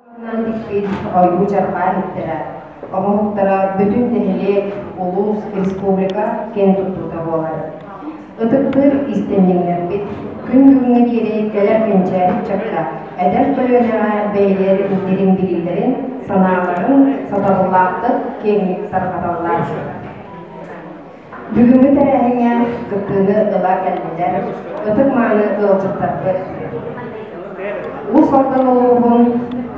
Онон тикпит ойуу чарҕаа иһиттэрэ, оҥоһуктара бүтүн нэһилиэк, улуус, республика киэн туттуута буолар. Ытыктыыр иистэнньэҥнэрбит күн бүгүҥҥэ диэри кэлэр кэнчээри ыччакка, эдэр көлүөнэҕэ бэйэлэрин дириҥ билиилэрин, санааларын сатабыллаахтык киэҥник тарҕаталлар. Бүгүҥҥү тэрээһиҥҥэ кыттыыны ыла кэллилэр ытык-мааны ыалдьыттарбыт. Уус Алдан улууһун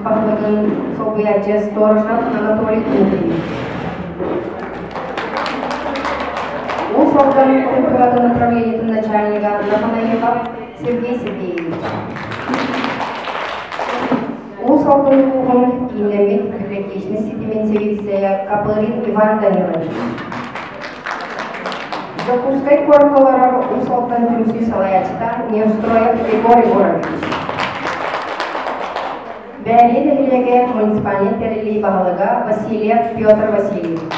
баһылыгын солбуйааччы Сторожев Анатолий Дмитриевич. Уус Алдан культуратын управлениетын начальнига Нафанаилов Сергей Сергеевич. Уус Алдан улууһун кииннэммит библиотечнай ситимин сэбиэдиссэйэ Копырин Иван Данилович. Дьокуускай куоракка олорор Уус Алдан түмсүү салайааччыта Неустроев Егор Егорович. Бээрийэ нэһилиэгэ муниципальнай тэриллии баһылыга Васильев Петр Васильевич.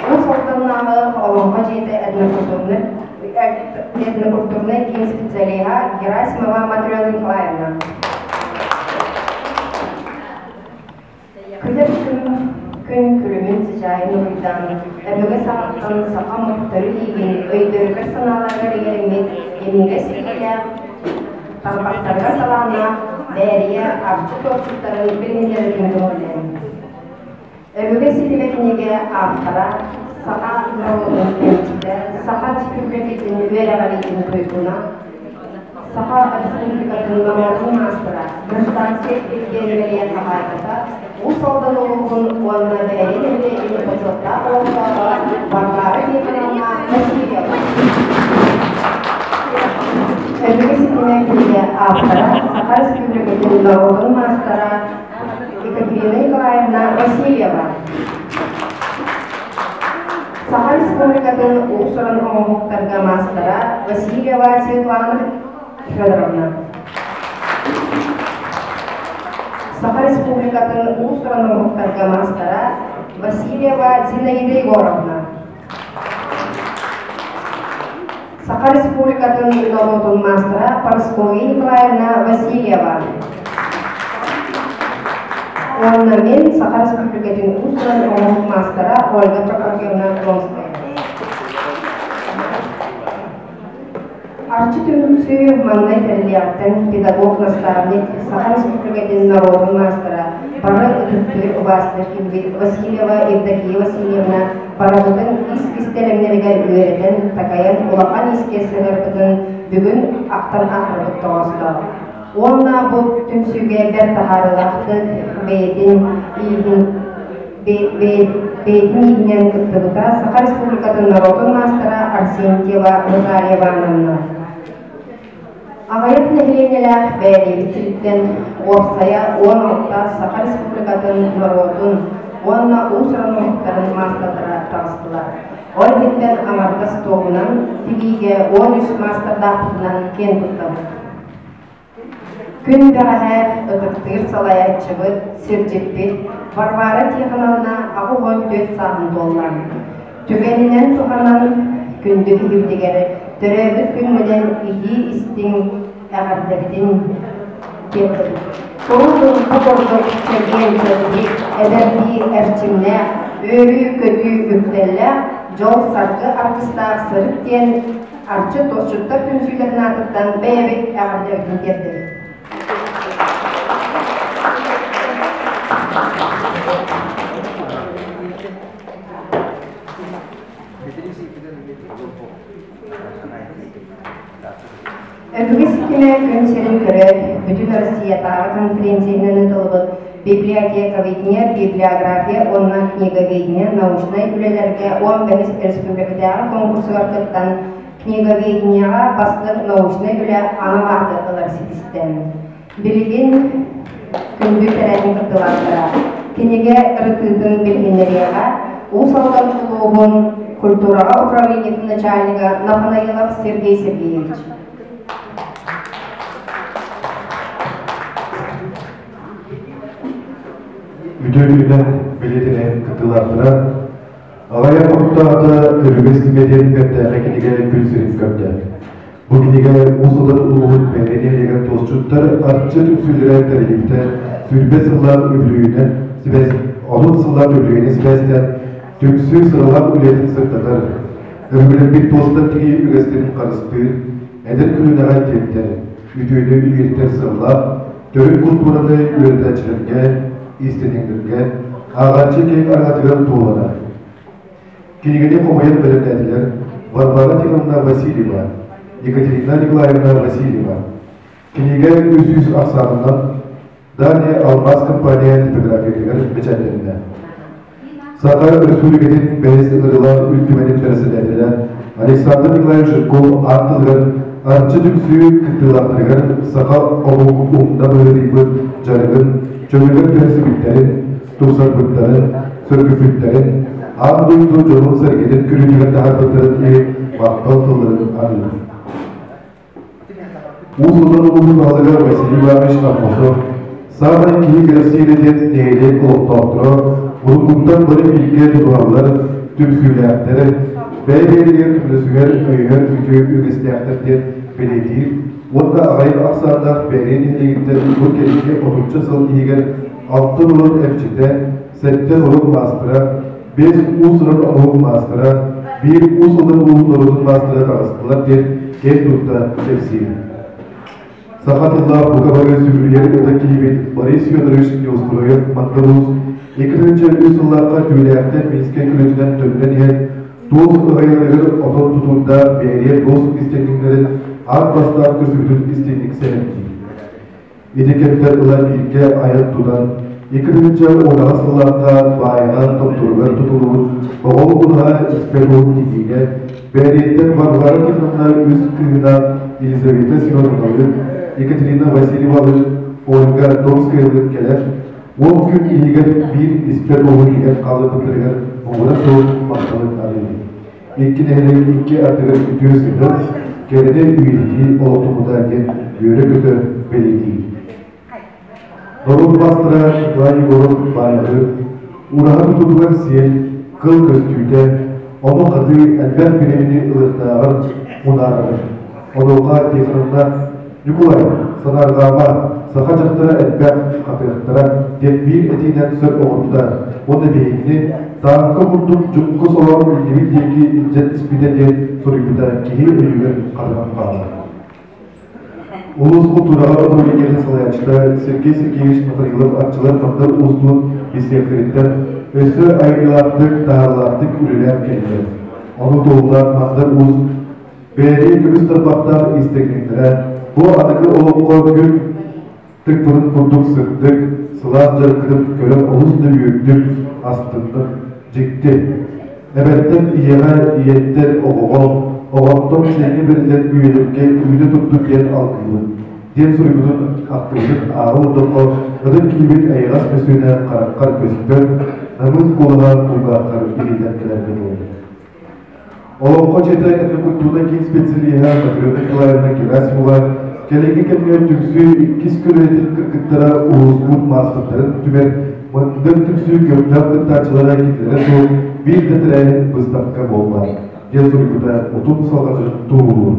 Уус Алданнааҕы Олоҥхо дьиэтэ этнокультурнай киин специалиһа Герасимова Матрена Николаевна. Күлэр күн күн күлүмүн сыдьаайын уруйдаан, өбүгэ саҕаттан саха омук төрүт иигин өйдөрүгэр-санааларыгар иҥэриммит имигэс илиилээх, тарбахтарыгар талааннаах Бээрийэ арчы туорчуттарын билиһиннэрэрин көҥүллээн. Өбүгэ ситимэ кинигэ автора, саха норуотун эмчитэ, Саха Республикатын үөрэҕириитин туйгуна, Саха Республикатын норуотун маастара, гражданскай килбиэн бэлиэ хаһаайката, Уус Алдан улууһун уонна Бээди нэһилиэгин бочуоттаах олохтооҕо Варвара Тихоновна Васильева. Өбүгэ ситимэ кинигэ автора, Саха Республикатын норуотун маастара Екатерина Николаевна Васильева. Саха Республикатын уус-уран оҥоһуктарга маастара Васильева Светлана Федоровна. Саха Республикатын уус-уран оҥоһуктарга маастара Васильева Зинаида Егоровна. Саха Республикатын норуотун маастара Парасковья Николаевна Васильева. Уонна мин Саха Республикатын уус-уран оҥоһук маастара Ольга Прокопьевна Ломская. Арчы түмсүү маҥнай тэриллиэҕиттэн педагог-наставник, Саха Республикатын норуотун маастара, бары ытыктыыр убаастыыр киһибит Васильева Евдокия Васильевна барыбытын ис кистэлэҥнэригэр үөрэтэн, такайан улахан искэ сыһыарбытын бүгүн ахтан аһарбыт тоҕоостоох. Уонна бу түмсүүгэ бэрт таһаарыылаахтык бэйэтин ииһин бэйэтин ииһинэн кыттыбыта Саха Республикатын норуотун маастара Арсентьева Розалия Ивановна. Аҕыйах нэһилиэнньэлээх Бээрийэбит сириттэн уопсайа 16 Саха Республикатын норуотун уонна уус-уран оҥоһуктарын маастардара таҕыстылар. Ол иһиттэн аҥардас туоһунан тигиигэ 13 маастардаахпытынан киэн туттабыт. Күн бэҕэһээ ытыктыыр салайааччыбыт, сирдьиппит Варвара Тихоновна 84 сааһын туолла. Түгэнинэн туһанан күндү киһибитигэр төрөөбүт күммүнэн итии-истиҥ эҕэрдэбитин тиэрдэбит. Куруук курдук чэгиэн-чэбдик, эдэрдии эрчимнээх, үөрүү-көтүү үктэллээх, дьол-саргы аргыстаах сырыт диэн Арчы туосчуттар түмсүүлэрин аатыттан бэйэбит эҕэрдэбитин тиэрдэбит. Өбүгэ ситимэ күн сирин көрөөт, Бүтүн Россиятааҕы конференциянан ыытыллыбыт библиотековедение, библиография уонна книговедение научнай үлэлэргэ 15 республикатааҕы конкурсугар кыттан, книговедениеҕа бастыҥ научнай үлэ анал ааты ылар ситистэ. Билигин күндү тэрээһин кыттыылаахтара кинигэ ырытыытын билиһиннэриэҕэ Уус Алдан улууһун культураҕа управлениетын начальнига Нафанаилов Сергей Сергеевич. Үтүө күнүнэн билиэтинэн кыттыылаахтара аҕыйах хонуктааҕыта Өбүгэ ситимэ диэн бэртээхэй кинигэ күн сирин көрдө. Бу кинигэ Уус Алдан улууһун Бээдэ нэһилиэгэр туосчуттар Арчы түмсүүлэрэ тэриллибитэ 20 сыллаах үбүлүөйүнэн сибээс 30 сыллаах үбүлүөйүнэн сибээстээн түмсүү сыралаах үлэтин сырдатар, өбүгэлэрбит туостан тигии үгэстэрин харыстыыр, эдэр көлүөнэҕэ тиэрдэр, үтүөнү үйэтитэр сыаллаах төрүт култуураны үөрэтээччилэргэ, иистэнньэҥнэргэ, ааҕааччы киэҥ араҥатыгар туһуланар. Кинигэни хомуйан бэлэмнээтилэр Варвара Тихоновна Васильева, Екатерина Николаевна Васильева. Кинигэ 300 ахсаанынан Дания Алмаз компания типографиятыгар бэчээттэннэ. Саха Өрөспүүбүлүкэтин бэһис ыҥырыылаах Ил Түмэнин бэрэссэдээтэлэ Александр Николаевич Жирков аан тылыгар Арчы түмсүү кыттыылаахтарыгар саха омук умна быһыытыйбыт дьарыгын чөлүгэр түһэрсибиттэрин, тупсарбыттарын, сөргүппүттэрин, аан дойду дьонун-сэргэтин көрүүтүгэр таһаарбыттарын иһин махтал тылларын аныыр. Уус Алдан улууһун баһылыга Василий Иванович Аммосов саамай киһи кэрэхсиирэ диэн нэһилиэк олохтоохторо уруккуттан бары бииргэ тутуһаллар, түмсүүлээхтэр, бэйэ-бэйэлэригэр көмөлөсүһэр, өйөһөр үтүө үгэстээхтэр диэн бэлиэтиир уонна аҕыйах ахсааннаах Бээрийэ нэһилиэгиттэн бу кэлиҥҥи отучча сыл иһигэр алта норуот эмчитэ, сэттэ норуот маастара, биэс уус-уран оҥоһук маастара, биир уус-алдан улууһун норуотун маастара таҕыстылар диэн киэн тутта кэпсиир. Саха тыллаах бука бары сүгүрүйэр ытык киһибит Борис Федорович Неустроев Мандалуус 2003 сыллаахха Түүлээхтэн Минскэй күрүөтүнэн төннөн иһэн туос ыһайарыгар отон тутуурдаах Бээрийэ туос истиҥнэрин аан бастаан көрсүбүтүн истиҥник сэһэргиир. Ити кэмтэн ыла бииргэ айан тутан, 2010 сыллаахха баайаҕа томторугар тутуллубут оҕо уһаа испэр уһун тигиигэ Бээрийэттэн Варвара Тихоновна үс кыыһынаан Елизавета Семеновналыын, Екатерина Васильевалыын, Ольга Томскаялыын кэлэн, 10 күн иһигэр биир испэр уһун иһэн хаалбыттарыгар муҥура суох махталын арыйар. Икки нэһилиэк икки ардыгар үтүө сыһыан, кэрэни үйэтитии олохтоммута диэн үөрэ-көтө бэлиэтиир. Норуот маастара Николай Егоров баайаҕы, ураһа тутуутугар сиэл, кыл көстүүтэ, ону хатыы элбэх бириэмэни ылыахтааҕар мунаарар. Онуоха Тихоновна Ньукулай, санаарҕаама, саха дьахтара элбэх, хатыахтара диэн биир этиинэн сөп оҥорбута уонна биһигини тааҥка курдук дьукку солоон иннибит диэки илдьэн испитэ диэн суруйбута киһи өйүгэр хатанан хаалар. Улуус култуураҕа управлениетын салайааччыта Сергей Сергеевич Михаилов арчылар Мандар Уустуун бисиэктэриттэн өссө айымньылаахтык, таһаарыылаахтык үлэлээн кэллилэр. Ону туоһулаан Мандар Уус Бэйэлии көмүс тарбахтаах иистэнньэҥнэрэ бу аныгы олоххо күн тыкпытын курдук сырдык, сылаас дьарыккытын көрөн олус да үөрдүм, астынным, дьикти. Эбэттэн ийэҕэ, ийэттэн оҕоҕо, оҕоттон сиэҥҥэ бэриллэн үйэлэргэ үүнэ турдун диэн алгыыбын, диэн суруйбутун ахтыбытын ааҕа олордоххо ытык киһибит эйэҕэс мөссүөнэ хараххар көстөр, намыын куолаһа кулгааххар иһиллэн кэлэргэ дылы. Олоҥхо дьиэтэ этнокультурнай киин специалиһа Матрена Николаевна Герасимова кэлиҥҥи кэмҥэ түмсүү иккис көлүөнэтин кыргыттара улууспут маастардарын түмэр мындыр түмсүү көхтөөх кыттааччылара кинилэрэ суох биир да тэрээһин быыстапка буолла диэн суруйбута утум салҕанарын туоһулуур.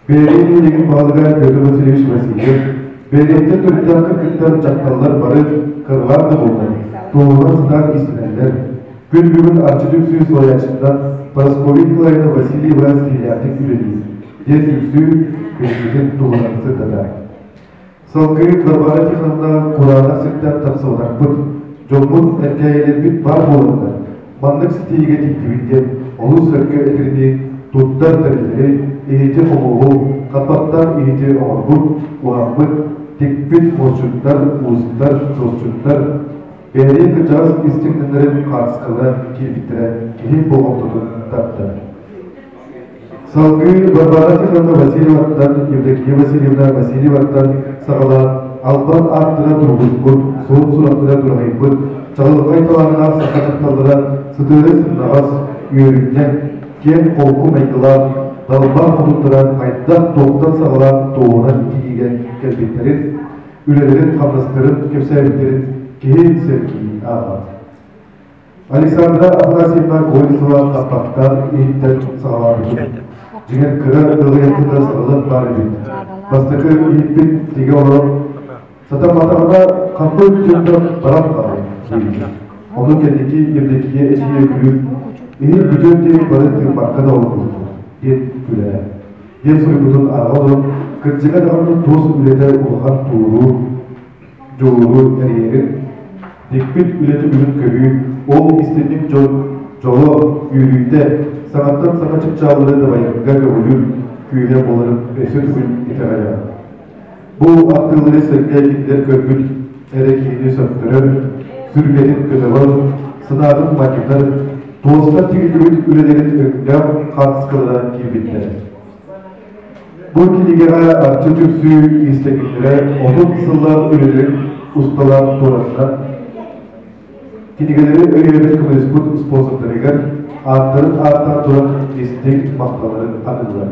Бээрийэ нэһилиэгин баһылыга Петр Васильевич Васильев Бээрийэттэн төрүттээх кыргыттар дьахталлар бары кыралаан да буоллар, туоһунан сытаан иистэнэллэр. Күн бүгүн Арчы түмсүү салайааччытынан Парасковья Николаевна Васильева ситиһиилээхтик үлэлиир, диэн түмсүү билиҥҥитин туһунан сырдатар. Салгыы Варвара Тихоновна кураанах сиртэн тахсыбатахпыт, дьоммут, эркээйилэрбит баар буоланнар, маннык ситиһиигэ тиийдибит диэн олус сөпкө этэринии туттар тэриллэри, иһити-хомуоһу, хаппахтаах иһити оҥорбут, уһаммыт, тикпит муосчуттар, уустар, туосчуттар бэйэлэрин кырдьаҕас истиҥнэннэрин хаартыскалара киирбиттэрэ киһи болҕомтотун тарта. Салгыы Варвара Тихоновна Васильеваттан, Евдокия Васильевна Васильеваттан саҕалаан албан ааттара тургуппут, суон сурахтара дураһыйбыт, чаҕылхай талааннаах саха дьахталлара сытыары сымнаҕас, үөрүнньэҥ, киэҥ холку майгылаах, далбар хотуттара хайдах туохтан саҕалаан туоһунан тиийиигэ кэлбиттэрин, үлэлэрин-хамнастарын кэпсээбиттэрин киһи сэргии ааҕар. Александра Афанасьевна Колесова хаппахтаах иһиттэн саҕалаабытын. Дьиҥэр кыра ыалыйахпыт да сарылыах баар эбит. Бастакы иһиппит тигэ олорон сатамматаҕына хампы үктүөттэн баран хаалар диэбит. Ону кэнники Евдокия эдьиийэ күлүк иһин бүтүөр диэри бары тыыммакка да олорбуппут диэн күлэрэ. Диэн суруйбутун ааҕа олорон кырдьыга даҕаны туос үлэтэ улахан тууруу, дьулууру эрийэрин, дикпит үлэ түмүгүн көрүү, ол истинник дьон дьоло, үөрүүтэ, саҥаттан саҥа чыпчааллары дабайарга көҕүлүүр күүһэ буоларын өссө төгүл итэҕэйэҕин. Бу аттыылары сэргэ кинилэр көрбүт эрэ киһини сөхтөрөр, сүргэтин көтөҕөр, санаатын манньытар, туостан тигиллибит үлэлэрин өҥнөөх хаартыскалара киирбиттэр. Бу кинигэҕэ Арчы түмсүү иистэнньэҥнэрэ 30 сыллаах үлэлэрин усталаах туоратынан кинигэлэри өйөөбүт көмөлөспүт спонсордарыгар ааттарын ааттаан туран истиҥ махталларын аныыллар.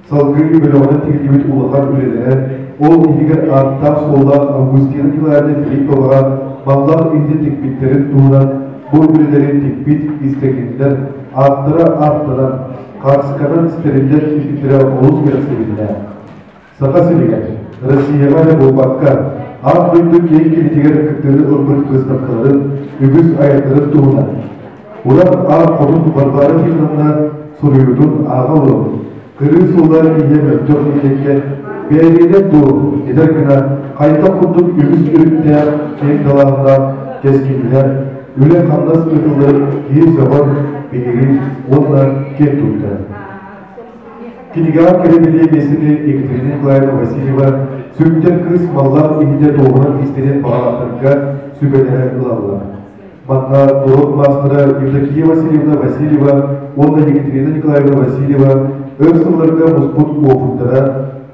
Салгыы бөлөҕүнэн тигиллибит улахан үлэлэрэ, ол иһигэр ааттаах-суоллаах Августина Николаевна Филипповаҕа маллаах иһити тикпиттэрин туһунан бу үлэлэри тикпит истэҥньэҥнэр ааттара ааттанан, хаартысканан ситэриллэр киирбиттэрэ олус кэрэхсэбиллээх. Саха сиригэр, Россияҕа эрэ буолбакка, аан дойду киэҥ килитигэр кыттыыны ылбыт быыстапкаларын, үгүс айаннарын туһунан Уран аан хотун Варвара Тихоновна суруйуутун ааҕа олорон, кырыы суоллар иһэ мөлтөх нэһилиэккэ бэйэлэринэн дуо этэр гына хайдах курдук үгүс өрүттээх киэҥ далааһыннаах кэскиллээх үлэ-хамнас ыытылларын киһи сөҕөр, биһириир уонна киэн туттар. Кинигэҕэ кэрэ бэлиэ миэстэни Екатерина Николаевна Васильева сүктэр кыыс маллаах иһитэ туоһунан истэрин баҕалаахтарга сүбэлэрэ ылаллар. Манна норуот маастара Евдокия Васильевна Васильева уонна Екатерина Николаевна Васильева өр сылларга муспут уопуттара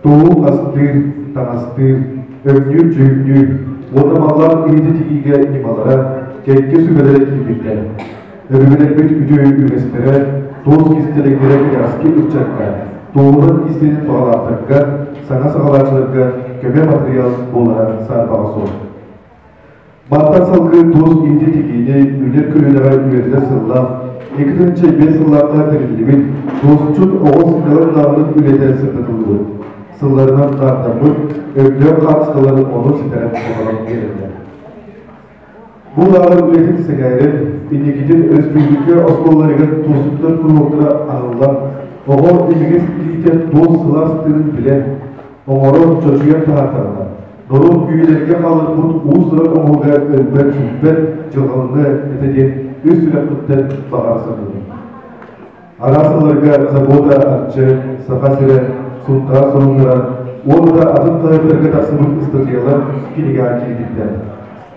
тугу астыыр, таҥастыыр, өҥнүүр-дьүһүннүүр уонна маллаах иһити тигиигэ ньымалара, кэккэ сүбэлэрэ киирбиттэр. Өбүгэлэрбит үтүө үгэстэрэ, туос кистэлэҥнэрэ кэнэҕэски ыччакка, туоһунан истиэнин баҕалаахтарга, саҥа саҕалааччыларга көмө матырыйаал буолара саарбаҕа суох. Мантан салгыы туос иһити тигиини үүнэр көлүөнэҕэ үөрэтэр сыллаах, 2005 сыллаахха тэриллибит Туосчут оҕо сынньалаҥ лааҕырын үлэтэ сырдатыллыбыт. Сылларынан наардаммыт, өйдөөх хаартыскалар ону ситэрэн оҥорон биэрэллэр. Бу лааҕыр үлэтин сэҥээрэн, инникитин өрөспүүбүлүкэ оскуолаларыгар туосчуттар куруһуоктара аһыллан, оҕо имигэс илиитэ туос сылаас тыынын билэн, оҥорон, чочуйан таһаартарда. Норуот үйэлэргэ хаалларбыт уус-уран оҥоһуга өлбөт-сүппэт дьылҕаланыа этэ диэн үс сүрэхпиттэн баҕара саныыбын. Араас сылларга Забота Арчы, Саха сирэ, Сунтаар сонуннара уонна да атын хаһыаттарга тахсыбыт ыстатыйалар кинигэҕэ киирбиттэр.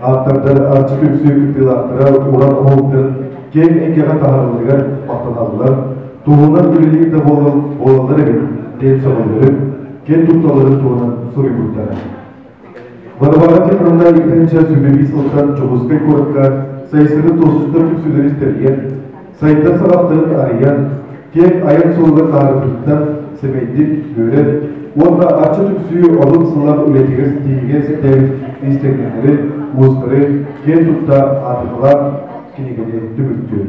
Ааптардар Арчы түмсүү кыттыылаахтара уран оҥоһуктарын киэҥ эйгэҕэ таһааралларыгар махтаналлар, туһунан үлэлиир да буолаллар эбит диэн сөҕөллөрүн, киэн тутталларын туһунан суруйбуттара. Варвара Тихоновна итинчэ сүбэбии сылтан Дьокуускай куоракка Сайсары туосчуттар түмсүүлэрин тэрийэн, сайдар саҕахтарын арыйан, киэҥ айан суолугар таһаарбытыттан сэмэйдик үөрэн уонна Арчы түмсүү отут сыллаах үлэтигэр ситиһиигэ сирдээбит иистэнньэҥнэри, уустары киэн тутта аатырҕалаан кинигэни түмүктүүр.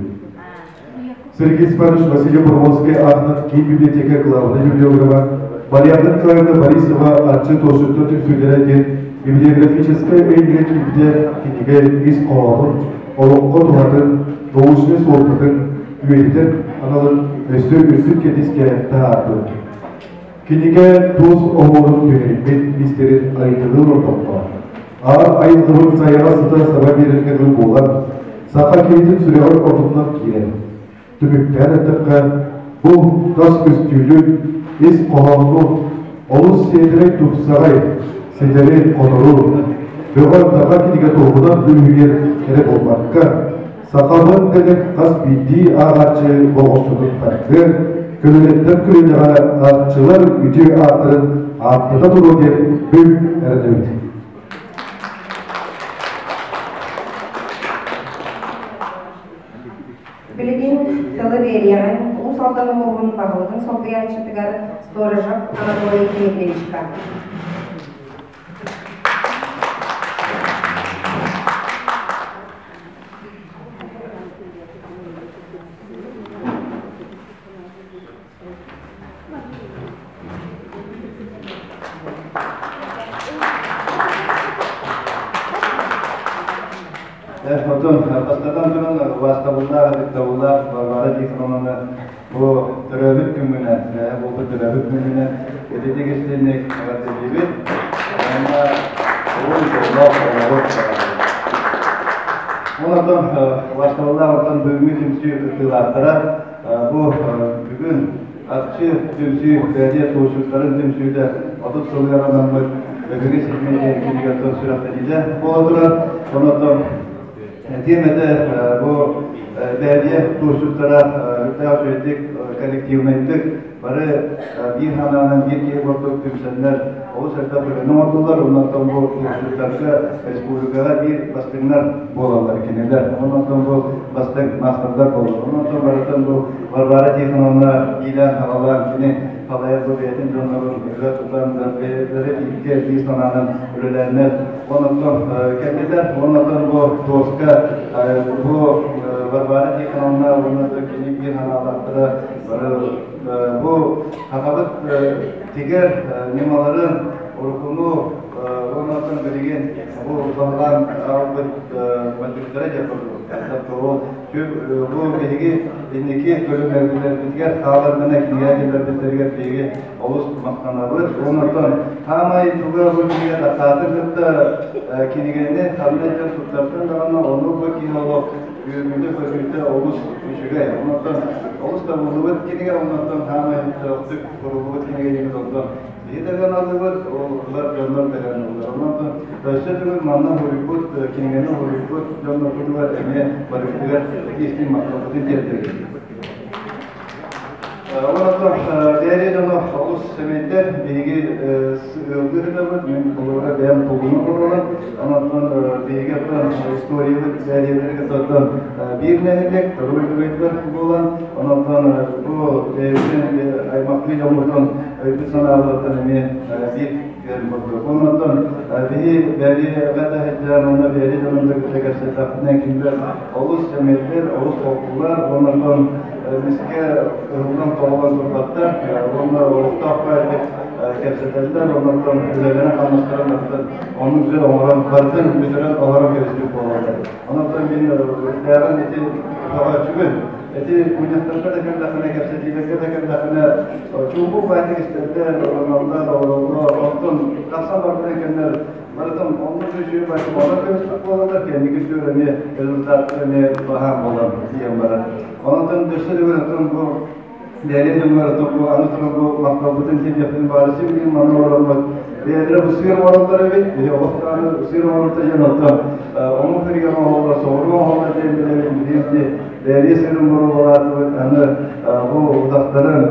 Сергей Степанович Василий Бурмонскай аатынан Киин библиотека главнай библиографа Марианна Николаевна Борисова Арчы туосчуттар түмсүүлэрэ диэн библиографическай өйүнүгэ киирбитэ кинигэ ис хоһоонун, олоххо туһатын, научнай суолтатын үйэтитэр аналын өссө үрдүк кэтискэ таһаарбыт. Кинигэ туос оһуорун түһэрбит истэрин айытылыы олордоххо, аар айылҕабыт сайаҕа сыта саба биэрэргэ дылы буолан, саха киһитин сүрэҕэр ортотунан киирэр. Түмүктээн эттэххэ, бу тас көстүүлү, ис хоһоонну олус сиэдэрэй тупсаҕай, ситэри-хотору, бөҕө-таҕа кинигэ туһунан үлүһүйэр эрэ буолбакка, Сахабыт дэнэр хас биирдии ааҕааччы болҕомтотун тардыан, көлүөнэттэн көлүөнэҕэ аатчылар үтүө ааттарын ааттата туруо диэн бүк эрэнэбит. Билигин тылы биэриэҕин Уус Алдан улууһун баһылыгын солбуйааччытыгар Сторожев Анатолий Дмитриевичка. Сыллаах ытыктабыллаах Варвара Тихоновна, бу төрөөбүт күҥҥүнэн, буолбут төрөөбүт күҥҥүнэн ититик истиҥник эҕэрдэлиибит. Уонна уһун дьоллоох олоҕу баҕарабыт. Онтон убаастабыллаах оттон бүгүҥҥү түмсүү кыттыылаахтара, бу бүгүн Арчы түмсүү бэлиэ туочуктарын түмсүүтэ 30 сылыгар анаммыт Өбүгэ ситимэ диэн кинигэттэн сүрэхтэниитэ буола турар. Онон этиэм этэ, бу бэлиэ туочуктара үрдээх үчүгэйдик, коллективнайдык бары биир санаанан биир киһи курдук түмсэннэр олус элбэх үлэни оҥордулар. Оннуттан бу туочуктарга республикаҕа биир бастыҥнар буолаллар кинилэр. Оннуттан бу бастыҥ маастардар буолаллар. Оннуттан барытын бу Варвара Тихоновна иилээн-саҕалаан, кини салайар бу бэйэтин дьоннорун өрө тутан, бэйэлэрэ бииргэ биир санаанан үлэлээннэр, оннуттан кэллилэр. Оннуттан бу туоска бу Варвара Тихоновна уонна кини биир санаалаахтара бары бу сахабыт тигэр ньымаларын уруккуну уонна билигин бу баһылаан аҕалбыт мальчиктара диэх курдук. Бу биһиги инники көлүөнэлэрбитигэр хаалар гына кинигэ киллэрбиттэригэр биһиги олус махтанабыт. Онон хаамай туга бу кинигэ тахсаатын кытта кинигэни ханна илдьэн туттартан даҕаны ону бу киһи олох үөрүүтэ-көтүүтэ олус үчүгэй. Онон олус табыллыбыт кинигэ, онон хаамай төхтүк суруллубут кинигэ диэбит онтон биһи даҕаны аллыбыт, ол дьоннор даҕаны ыллар. Онон өссө төгүл манна суруйбут, кинигэни суруйбут дьоннорбутугар эмиэ барыбытыгар истиҥ махталбытын тиэрдэбит. Онон бэйэ дьоно олус сэмэйдэр, биһиги ыалдыы сытабыт, мин холобура бэйэм тулуну олорон, онон биһиги оттон историябыт бэйэлэрин кытта биир нэһилиэк, второй дойдулар буолан, онон бу бэйэбитин аймахтыы дьоммутун өйбүт-санаабытыттан эмиэ биир күөн курдук. Онон биһи бэйэҕэ да сылдьан, онно бэйэ дьонун да кытта кэпсэттэхпинэ, кинилэр олус сэмэйдэр, олус холкулар, онон мискэ ыһыллан-тоҕуллан турбаттар, уонна олохтоох баайдык кэпсэтэллэр, онон үлэлэрин-хамнастарын барытын оннук дьэ оҥорон, барытын бүтэрэн олорон кэбиспит буолаллар. Онон мин үрдээҕин ити көҕөөччүбүн. Ити мунньахтарга да кэллэххинэ, кэпсэтиилэргэ да кэллэххинэ, чуумпу баайдык истэрдэр, олороллор, олороллор, онтон тахсан барбытын кэннэр барытын оннук үчүгэй баайдык олорон кэбиспит буолаллар, кэнники сүөр эмиэ результаттар эмиэ баһаам буолан тиийэн барар. Онтон өссө да оттон бу бэйэлэрин дьонугар оттон бу аны туран бу махталбытын тиэрдиэхпитин баары син биир манна олороммут бэйэлэрэ бу сыыр оҥороллор эбит, биһи олох даҕаны сыыр оҥорбута диэн оттон омук сиригэр оҥоһуллар, соҕуруу оҥоһуллар диэн билэбит, билигин бэйэлии сыырын боруобалаатыбыт, аны бу утахтарын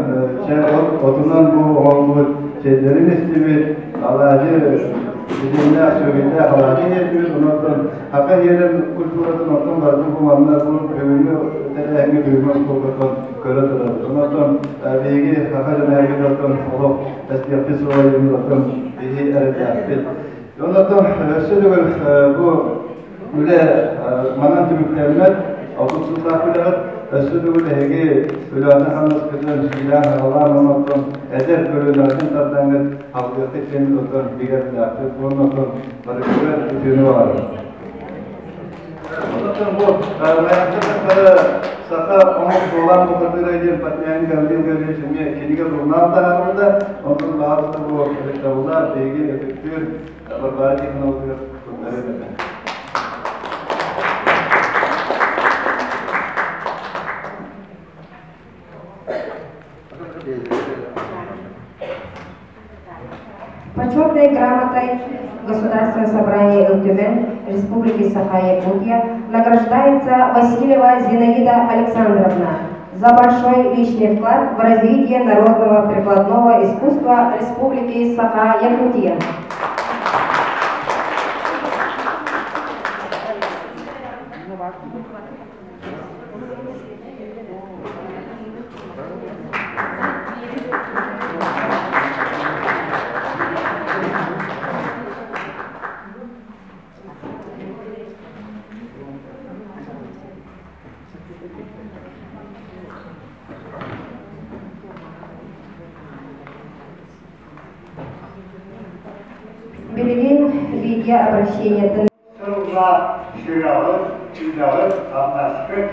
чэ отунан бу оҥоһуллубут чэйдэрин истибит, алаадьы ситимнээх, сүөгэйдээх алаадьы иһэрдибит, онон Саха иһэрин культуратын оттон барытын бу манна бу бүгүҥҥү тэрээһиҥҥэ бүгүҥҥү оскуолкаттан көрө турабыт. Онон биһиги саха дьоно эһиги оттон олох эстиэхпит суоҕа диэн оттон биһи эрэллээхпит. Онон өссө төгүл бу үлэ манан түмүктэммэт, 30 сыллаах үлэҕит өссө төгүл эһиги үлэҕитин-хамнаскытын сиилээн-аҕалаан онон эдэр көлүөнэҕитин тардаҥҥыт алгыаххыт диэн оттон бигэ эрэллээхпит. Уонна оттон барытыгар үтүөнү баҕарабын. Онтон бу саха омук буолан бухатыыра диэн Портнягин Гаврил Гаврилович эмиэ кинигэ журнал таһаарбыта. Онтон баҕалыста бу ытыктабыллаах биһиги ытыктыыр Варвара Тихоноватыгар туттарыам этэ. Почетной грамотой Государственного собрания Ил Түмэн Республики Саха-Якутия награждается Васильева Зинаида Александровна за большой личный вклад в развитие народного прикладного искусства Республики Саха-Якутия. Билигин видеообращениетын Сылга сүрэҕит, үлэҕит, хамнаскыт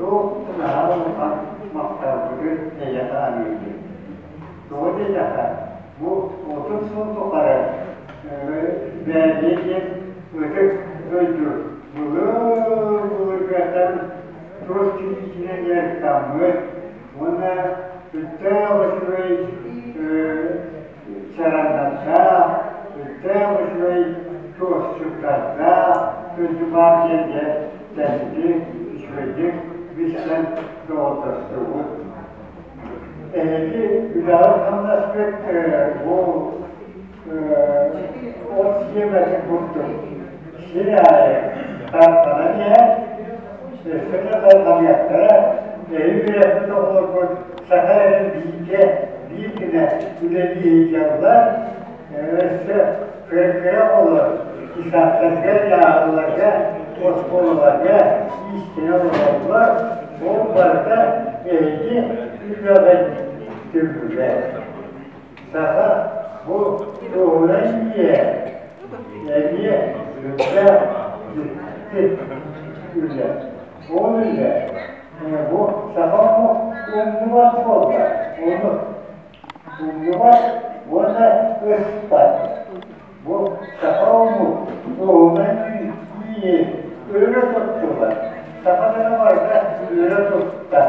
Туох да наһаа улахан махталбытын эйиэхэ аныыбын. Тоҕо диэтэххэ, бу 30 сыл тухары Бээрийэ диэн ытык дойду былыр-былыргаттан туос тириитинэн дьарыктаммыт уонна сүрдээх үчүгэй чараҥнардаах, сүрдээх үчүгэй туосчуттардаах дойду баар диэн дьэ тэҥҥи үчүгэйдик билсэн доҕордостубут. Эһиги үлэҕит-хамнаскыт бу от сиэмэтин курдук сир аайы тарҕанан иһэр, өссө да тарҕаныахтара, эһиги үөрэппит оҕолоргут саха эрин бииргэ биир гына үлэлии сылдьаллар, өссө кыра-кыра оҕолор десанттарга, дьааһыларга, оскуолаларга иистэнэ олороллор, ол барыта эһиги үлэҕит түмүгэ. Саха бу туһунан ийэ эмиэ сүрдээх дьикти үлэ. Ол үлэ бу саха омук умнубат буолла, ону умнубат уонна ыспат. Бу саха омук туһунан ийэ өрө туттулар. Саха дьоно барыта өрө тутта.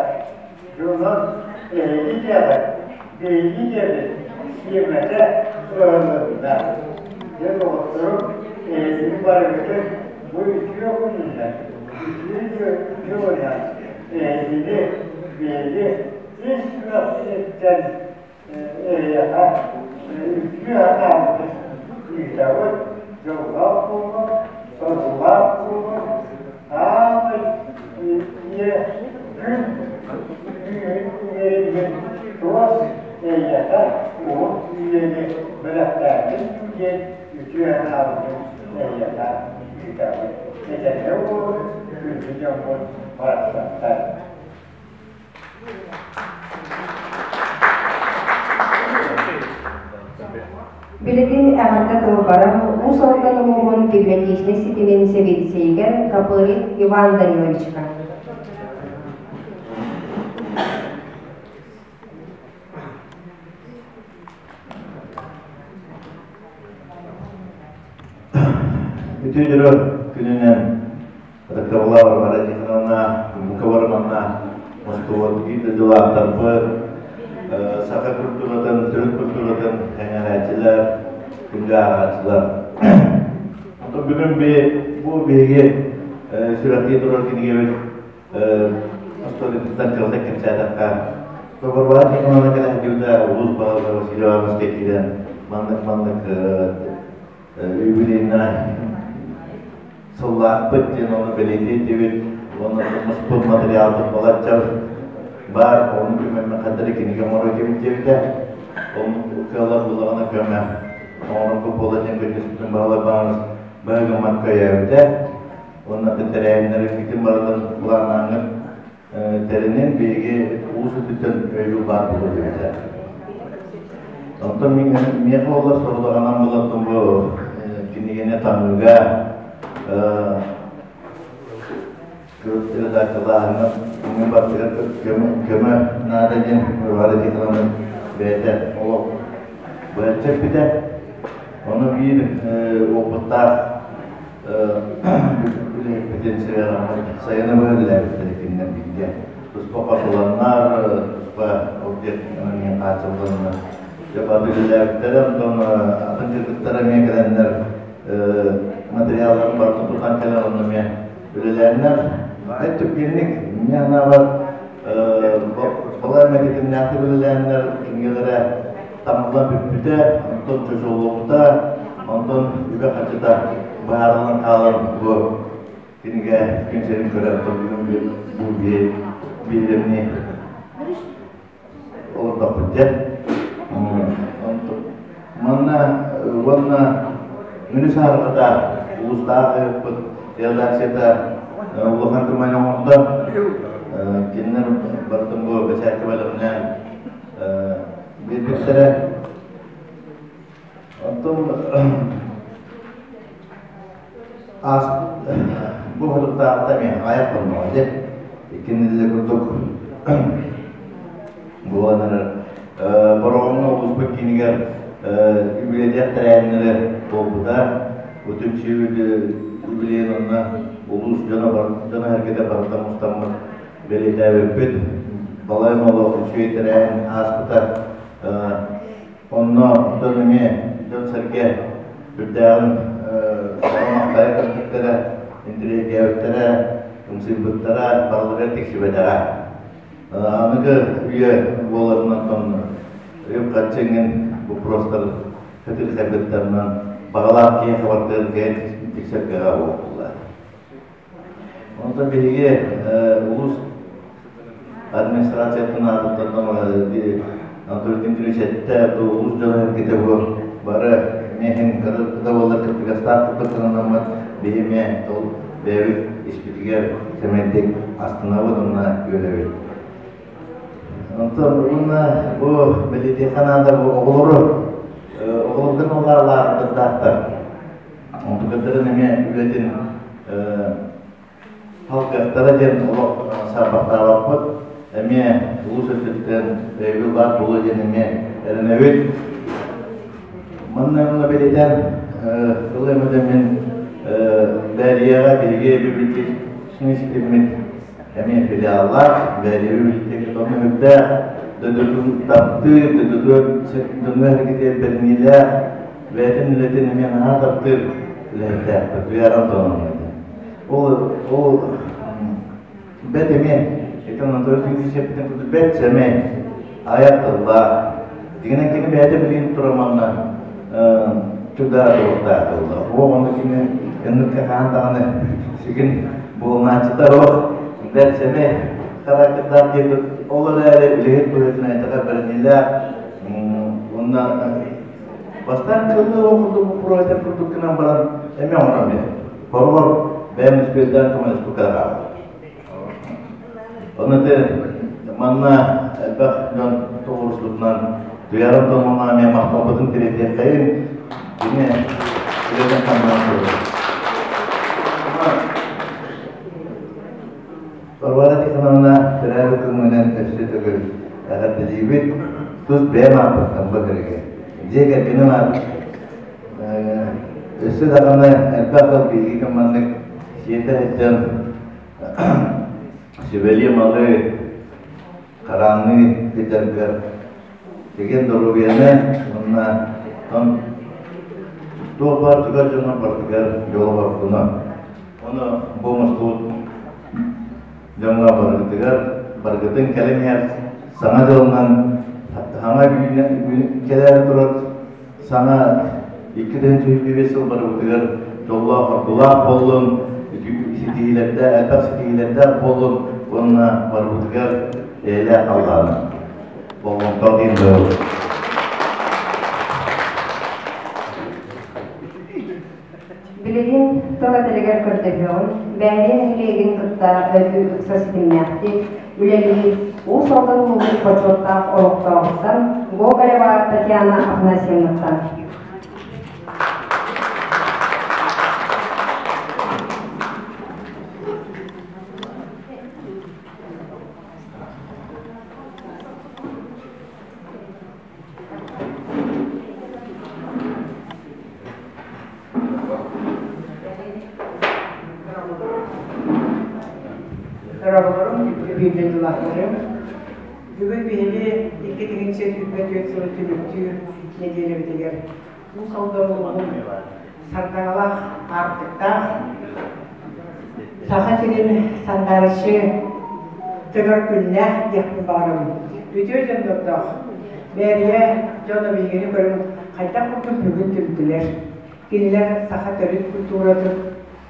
Дьонун эһиги диэҕит, биһиги диэбит сиэмэтэ ыһылынна. Дьэ, доҕотторум, эһигини барыгытын бу үтүө күнүнэн, үтүө дьылынан эһигини биһиги ис сүрэхпититтэн эһиэхэ үтүө санаабытын ыытабыт, дьоллоох буолуҥ, соргулаах буолуҥ, аамай ийэ күн үөрүүнүн туос эйиэхэ уһун үйэни бэлэхтээтин диэн үтүө санаабытын эйиэхэ ыытабыт. Этэҥҥэ буолун, күндү дьоммут барахсаттар. Билигин эҕэрдэ тыл барар Уус Алдан улууһун библиотечнай ситимин сэбиэдиссэйигэр Копырин Иван Даниловичка. Үтүө дьоро күнүнэн Ытыктабыллаах Варвара Тихоновна, бука бары манна мустубут биир дойдулаахтарбыт, саха культуратын, төрүт культуратын эҥэрээччилэр, күндү ааҕааччылар. Онтон бүгүн бу биһиги сүрэхтии турар кинигэбит остуоруйатыттан кылгастык кэпсээтэххэ, Варвара Тихоновна кэлэн кэлбитэ улуус баһылыга Василий Ивановичка киирэн маннык-маннык юбилейнай сыллаахпыт диэн ону бэлиэтиэтибит уонна муспут материалбыт балачча баар, ону көмөннө ханна кинигэ оҥоро диэбит диэбитэ. Ол кыаллар буллаҕына көмө оҥорорго буола диэн көрдөспүтүн баһылай баҕарыс быһыгыммат көйөөбүтэ. Уонна тэрээһиннэрин барытын былааннааҥҥыт тэринин биһиги уус өттүттэн өйүүр баар буолуо диэбитэ. Онтон миэхэ буоллар сорудаҕынан булаттым бу кинигэни таҥыыга редакциялааһыҥҥа күҥҥэ бардыгар көмө наада диэн Варвара Тихоновна бэйэтэ олох быһаччы эппитэ. Ону биир уопуттаах үлэһиппитин сайыны быһа үлэлээбиттэр кинилэр бииргэ. Туспа хотуланнар, туспа объект хааччылланнар. Дьэ бары үлэлээбиттэрэ, онтон атын кыргыттар эмиэ кэлэннэр материалларын барытын тутан кэлэн онно эмиэ үлэлээннэр. Түргэнник, мне санаабар, балай эмэ тэтимнээхтик үлэлээннэр кинигэлэрэ таҥыллан бүппүтэ, онтон чочуллубута, онтон үбэ-харчыта быһаарыллан хаалан бу кинигэ күн сирин көрөр бүгүн бу биһирэмни олордохпут дьэ. Манна уонна Мүнү саарҕата улуустаах ыһыкпыт редакцията улахан көмөнү оҥордо. Кинилэр барытын бу бэчээккэ бэлэмнээн биэрбиттэрэ. Онтон ааспыт бу хонуктааҕыта эмиэ аҕыйах хонноҕо дии. Икки нэдиэлэ курдук буолан эрэр. Бороҕоҥҥо улууспут киинигэр үбүлүөйдээх тэрээһиннэрэ буолбута. Бу түмсүүбүт үбүлүөйүн онно улуус дьоно дьоно-сэргэтэ барыта мустаммыт бэлиэтээбиппит. Балай олох үчүгэй тэрээһин ааспыта. Онно оттон эмиэ дьон-сэргэ үрдээҕин сөҕө-махтайа көрбүттэрэ, интэриэһиргээбиттэрэ, ымсыырбыттара барыларыгар тиксибэтэҕэ. Аныгы үйэ буоларынан оттон үп-харчы иҥин боппуруостар кытыырхайбыттарынан баҕалаах киһи хабартыырга тиксэргэҕэ буолла. Онтон биһиги улуус администрациятын аатыттан Анатолий Дмитриевич эттэ, улуус дьоно-сэргэтэ бу бары эмиэ кыра буоллар кыттыгастаах курдук сананаммыт, биһи эмиэ ол бэйэбит испитигэр сэмэйдик астынабыт уонна үөрэбит. Онтон уонна бу бэлиэтиэххэ наада бу оҕолору оҕолорго наллаалаахтардаахтар. Онтукаттарын эмиэ үлэтин халгыахтара диэн олох саарбахтаабаппыт. Эмиэ улуус өттүттэн өйөбүл баар буолуо диэн эмиэ эрэнэбит. Манна онно бэлиэтээн тыл эмэтэ мин Бээрийэҕэ биһиги библиотечнай ситиммит эмиэ филиаллаах, Бээрийэ библиотеката онно үрдээх, дойдутун таптыыр, дойдутугар дьоҥҥо эргитиэр бэриниилээх, бэйэтин үлэтин эмиэ наһаа таптыыр үлэһиттээхпит Туйаара Антоновна диэн. Ол ол бэт эмиэ ити Анатолий Дмитриевич эппитин курдук бэт сэмэй, айар тыллаах. Дигинэн кини бэйэтэ билигин турар манна чудаа туруктаах тылла. Ол ону кини эннукка хаан даҕаны сигин буолунааччыта ол бэт сэмэй характердаах диэбит ол эрээри үлэһит быһыытынан этэҕэ бэриниилээх уонна Бастаан кылгы ол курдук боппуруостар курдук гынан баран эмиэ оҥорон биэрэр. Хороҕор бэйэм үспүөттээн көмөлөспүккэ да хаалар. Ону ити манна элбэх дьон тоҕуоруспутунан Туйаара Антоновна эмиэ махталбытын тириэрдиэххэйин кини үлэтин хамнаан турар. Варвара Тихоновна төрөөбүт күҥҥүнэн өссө төгүл эҕэрдэлиибит. Тус бэйэм ааппыттан бу эһиги. Дьиэ кэргэним аатыттан. Өссө даҕаны элбэх ыал биһиги маннык сиэтэ сылдьан сүбэлии малы хараанныы сылдьаргар чэгиэн доруобуйаны уонна тон туох баар чугас дьонор барытыгар дьолу-соргуну. Ону бу мустубут дьоҥҥо барыгытыгар барыгытын кэлэн иһэр саҥа дьылынан саҥа кэлээри турар саҥа 2025 сыл барыбытыгар дьоллоох-соргулаах буоллун, ситиһиилэрдээх, элбэх ситиһиилэрдээх буоллун уонна барыбытыгар эйэлээх халлааны. Болҕомтоҕо иһин Билигин тыл этэригэр көрдөһүөҕүм, Бээрийэ нэһилиэгин кытта өрүү ыкса ситимнээхтик үлэлиир Уус Алдан улууһун бочуоттаах олохтооҕуттан Гоголева Татьяна Афанасьевнаттан. Дорооболорум, биир дойдулаахтарым. Бүгүн биһиги 2024 сылы түмүктүүр нэдиэлэбитигэр Уус Алдан улууһун сардаҥалаах аартыктаах Саха сирин сандаарыччы тыгар күннээх диэхпин баҕарабын. Үтүө дьоннордоох Бээрийэ дьоно биһигини көрөн хайдах курдук бүгүн түмтүлэр. Кинилэр саха төрүт культуратын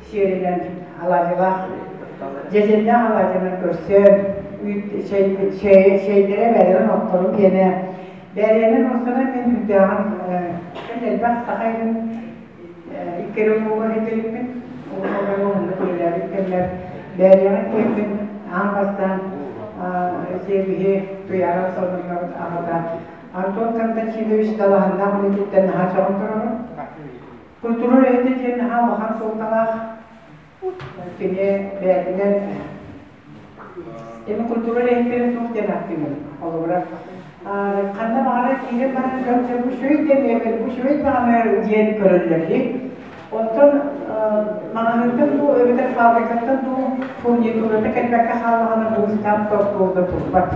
сиэринэн алаадьылаах, дьэдьэннээх алаадьынан көрсөн, чэйдэрэ бэйэлэрин отторун киэнэ Бээрийэнэн уостанан мин үрдээҕин элбэх саха иһин икки эрэ уҥуоҕар этилиппин, уҥуоҕар уһуннук үлэлээбит кэммэр Бээрийэҕэ тиийэммин аан бастаан сиэбиһи Туйаара Антоновнабыт аҕата Антон Константинович далааһыннаах үлэтиттэн наһаа сөҕөн турабын. Культура үлэһитэ диэн наһаа улахан суолталаах. Кини бэйэтинэн Эми культура үлэһиттэрин туох диэн ааттыыбын? Холобура, ханна баҕарар киирэн баран дьон бу үчүгэй да мебель, бу үчүгэй даҕаны диэн көрөллөр дии. Онтон маҕаһыынтан дуу эбэтэр фабрикаттан дуу фурнитурата кэлбэккэ хааллаҕына бу ыстаап тортуурга турбат.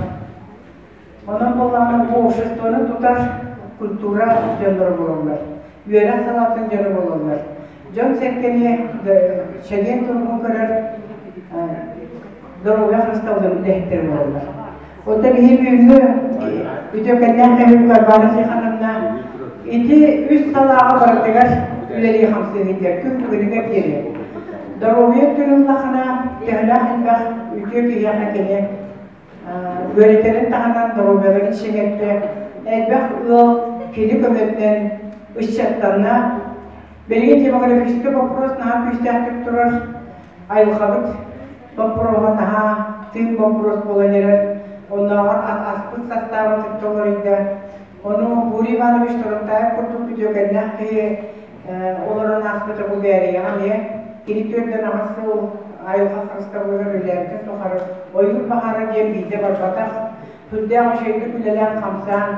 Онон буоллаҕына бу обществоны тутар культура дьонноро буолаллар, үөрэх салаатын дьоно буолаллар. Дьон-сэргэни чэгиэн туругун көрөр доруобуйа харыстабылын үлэһиттэрэ буолаллар. Оттон биһи бүгүҥҥү үтүөкэннээх кэмим Варвара Тихоновна ити үс салааҕа барытыгар үлэлии хамсыы сылдьар күн бүгүнүгэр диэри. Доруобуйа өттүн ыллахына, төһөлөөх элбэх үтүө киһиэхэ кини үөрэтэрин таһынан доруобуйаларын чиҥэттэ, элбэх ыал кини көмөтүнэн ыччаттанна. Билигин демографическай боппуруос наһаа күүстээхтик турар. Айылҕабыт боппуруоһа наһаа тыын боппуруос буолан эрэр. Оннооҕор аспыт састааба кытта уларыйда. Ону Гурий Иванович Турантаев курдук үтүөкэннээх киһи олорон ааспыта бу Бээрийэҕэ эмиэ. Кини түөртэн аҕыс сыл айылҕа харыстабылыгар үлэлээбитин тухары ойуур баһаара диэн биирдэ барбатах, сүрдээх үчүгэйдик үлэлээн-хамсаан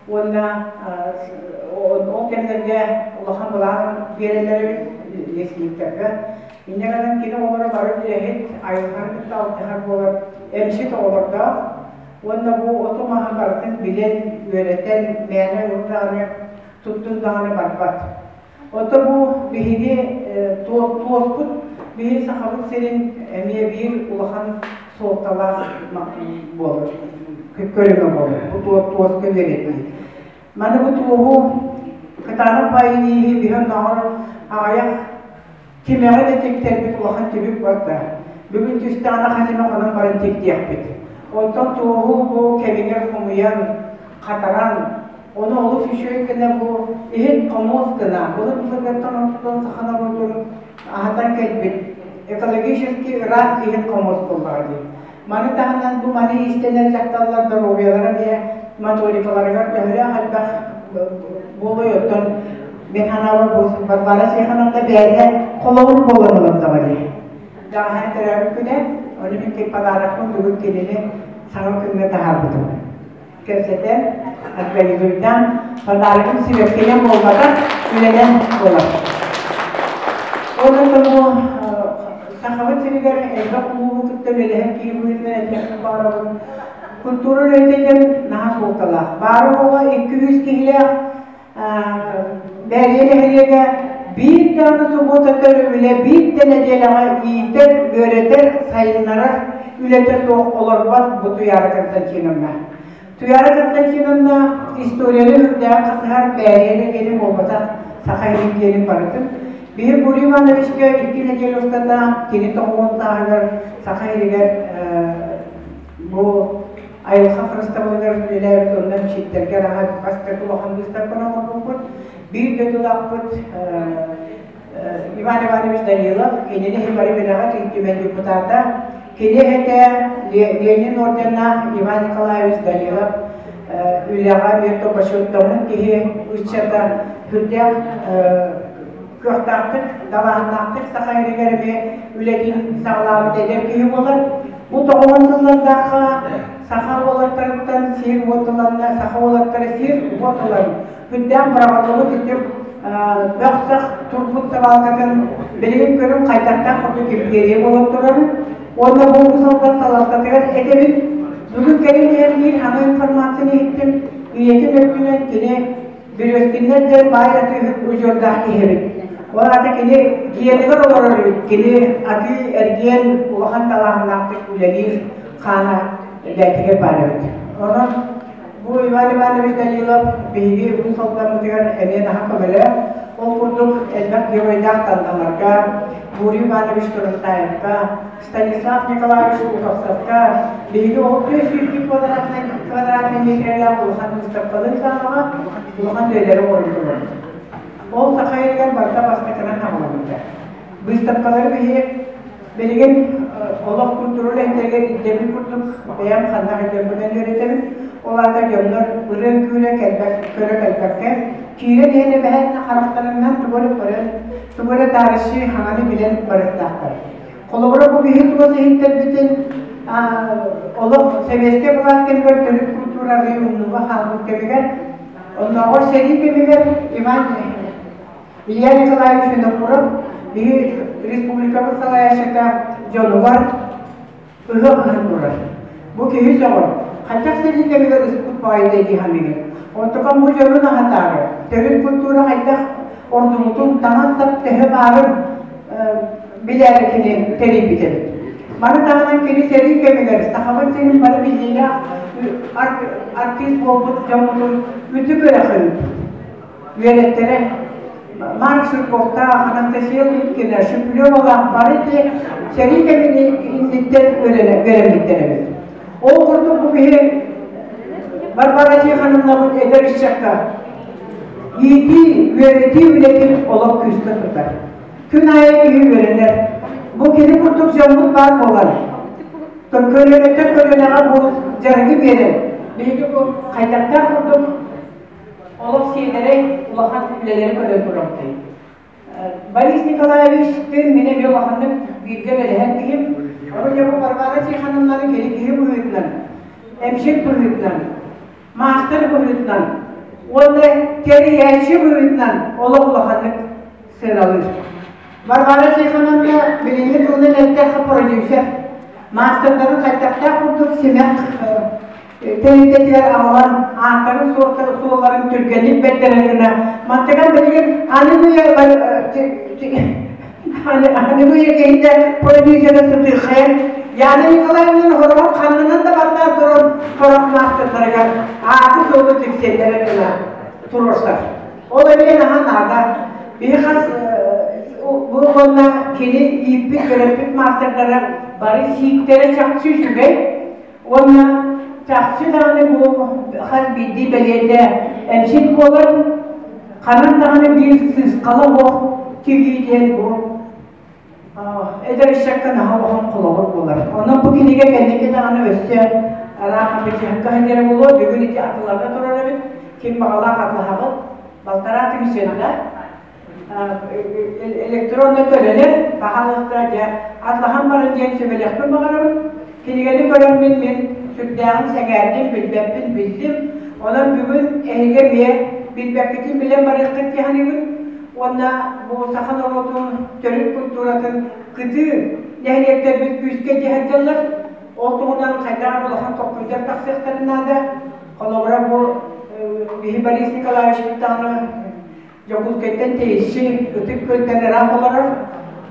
уонна ол кэмнэргэ улахан былаан биэрэллэр эбит лесниктэргэ. Инньэ гынан кини оҕолоро бары үлэһит, айылҕаны кытта алтыһар буолар эмчит оҕолордоох уонна бу оту-маһы барытын билэн, үөрэтэн, мээнэ ылын даҕаны, туттун даҕаны барбат. Ото бу биһиги туоспут, биһиги Сахабыт сирин эмиэ биир улахан суолталаах буолар, көрүҥэ буолар. Бу туоска үөрэтии. Маны бу туоһу кытаанах баайынииһи биһи оннооҕор аҕыйах тимэҕи да тиктэрбит улахан түбүк барда. Бүгүн түстэҕинэ хас эмэ хонон баран тиктиэхпит. Онтон туоһу бу кэмигэр хомуйан, хатаран, ону олус үчүгэй гына бу иһит хомуос гына, былыр-былыргаттан онтон саха норуотун аһатан кэлбит экологически ыраас иһит хомуос буоллаҕа дии. Маны таһынан бу маны иистэнэр дьахталлар доруобуйалара эмиэ моторикаларыгар төһөлөөх элбэх буолуой оттон мин санаабар бу Варвара Тихоновна бэйэтэ холобур буолан олордоҕо дии. Даҕаһан төрөөбүт күнэ, ону мин подарокпын бүгүн кинини саҥа күҥҥэ таһаарбытым. Кэпсэтэн, организуйдаан, подарогым сибэккинэн буолбатах, үлэнэн буолар. Онон бу Сахабыт сиригэр элбэх улууһу кытта үлэлэһэр киһи быһыытынан этиэхпин баҕарабын. Культура үлэтэ диэн наһаа суолталаах. Баара оҕо 200 киһилээх Бээрийэ нэһилиэгэ биир даҕаны субуотата өрөбүлэ биир да нэдиэлэҕэ иитэр, үөрэтэр, сайыннарар үлэтэ суох олорбот бу Туйаара Константиновна. Туйаара Константиновна историяны үрдээн хасыһар Бээрийэ нэһилиэгин буолбатах Саха иһин диэнин барытын Биһи Гурий Ивановичка икки нэдиэлэ устата кини тоҕуон сааһыгар Саха иһигэр бу айылҕа харыстабылыгар үлэлээбит онно эмчиттэргэ араҕа бастакы улахан быыстапканы оҥорбуппут. Биир дойдулаахпыт Иван Иванович Данилов, кинини иһин бары билэҕит, Ил Түмэн депутата. Кини эһэтэ Ленин орденнаах Иван Николаевич Данилов үлэҕэ биир бочуоттаммыт киһи ыччата сүрдээх кыахтаахтык, далааһыннаахтык саха сиригэр эмиэ үлэтин саҕалаабыт эдэр киһи буолар. Бу тоҕуһун сыллардаахха саха уолаттарыттан сир уотуланна, саха уолаттара сир уотулан күндээх быраҕыллыбыт ити бөх-сах турбут сабаалкатын билигин көрүҥ хайдахтаах курдук империя буолан турарын уонна бу улуус салалтатыгар этэбин. Бүгүн кэлин иһэн биир саҥа информацияны иһиттим. Ийэтин өттүнэн кини Бүрүөскүннэр диэн баай атыыһыт удьуордаах киһи эбит. Ол аата кини дьиэтигэр олорор эбит. Кини атыы-эргиэн улахан талааннаахтык үлэлиир хаана бэйэтигэр баар эбит. Онон бу Иван Иванович Данилов биһиги Уус Алдаммытыгар эмиэ наһаа көмөлөөх. Ол курдук элбэх геройдаах Тандаларга, Гурий Иванович Турантаевка, Станислав Николаевич Луковцевка биһиги ол 400 квадратный метрэлээх улахан выставкалыыр саалаҕа улахан үлэлэри оҥордулар. Ол саха иһигэр барыта бастакынан хаалбыта. Выставкалары биһи билигин олох культура үлэһиттэригэр ирдэбил курдук бэйэм ханна өйдөммүнэн үөрэтэбин. Ол аата дьоннор ырыа-үҥкүүрэ көрө кэлбэккэ, киирэн иһэн эбэһээтинэ харахтарынан тугу эрэ көрөн, тугу эрэ таарыччы хаҥаны билэн барыахтаахтар. Холобура, бу биһи тугас иһиттэрбитин Олох сэбиэскэй былаас кэмигэр төрүт культура умнууга хаалбыт кэмигэр, оннооҕор сэрии кэмигэр Иван Илья Николаевич Винокуров биһи республикабыт салайааччыта дьонугар ыһыах ыһан турар. Бу киһи сөҕөр. Хайдах сэрии кэмигэр ыспыт баҕайытай дии саныыгын. Онтукам бу дьонун аһатаары, төрүт культура хайдах ордубутун, таҥас-сап төһө баарын билээри кини тэрийбит эбит. Маны таһынан кини сэрии кэмигэр Сахабыт сирин бары биллиилээх артист буолбут дьоммутун үтү көрө үөрэттэрэ Марк Жирковтаах, Анастасия Лыткина, Шеплевалаах бары ити сэрии кэмин инниттэн үөрэммиттэр эбит. Ол курдук бу киһи Варвара Тихоновнабыт эдэр ыччакка иитии, үөрэтии үлэтин олох күүскэ тутар. Күн аайы киһи үөрэнэр. Бу кини курдук дьоммут баар буолан, көлүөнэттэн көлүөнэҕэ бу дьарыгы биэрэн, биһиги бу хайдахтаах курдук олох сиэдэрэй улахан үлэлэри көрөн турабытый. Борис Николаевич тын мин эмиэ улаханнык бииргэ үлэлэһэр киһим. Ону дьэ бу Варвара Тихоновнаны кини киһи быһыытынан, эмчит быһыытынан, маастар быһыытынан уонна тэрийээччи быһыытынан олох улаханнык сыаналыыр. Варвара Тихоновна билиҥҥи тылынан эттэххэ продюсер, маастардарын хайдахтаах курдук симэх тэрилтэтигэр аҕалан ааттарын суолларын түргэнник бэрдэрэр гына мантыган билигин аныгы аныгы үйэ киһитэ продюсера сытыырхайан Яна Николаевна хороҕор ханнынан да баттаан туран сорох маастардарыгар ааты-суолу тиксэллэрэ гына туруорсар. Ол эмиэ наһаа наада. Биһи хас бу уонна кини ииппит, төрөппүт маастардара бары сииктэрэ чахчы үчүгэй. Уонна чахчы даҕаны бу хас биирдии бэлиэтэ эмчит буолан, ханан даҕаны биир сыысхала суох тигии диэн бу эдэр ыччакка наһаа улахан холобур буолар. Онон бу кинигэ кэнники даҕаны өссө араах бычыһыкка сылдьара буолуо. Бүгүн ити атыларга турар эбит. Ким баҕалаах атылаһаҕыт. Балтараа тыһыынча электронно төлөнөр, паһаалыста дьэ атлаһан баран диэн сүбэлиэхпин баҕарабын. Кинигэни көрөммүн мин сүрдээҕин сэҥээрдим, билбэппин биллим. Онон бүгүн эһиги эмиэ билбэккитин билэн барыаххыт дии саныыбын. Уонна бу саха норуотун төрүт культуратын кытыы нэһилиэктэрбит күүскэ дьэ сылдьаллар. Ол туһунан хайдах эрэ улахан толкуйдар тахсыахтарын наада. Холобура бу биһи Борис Николаевич даҕаны Дьокуускайтан тэйиччи Ытык Күөлтэн ыраах олорор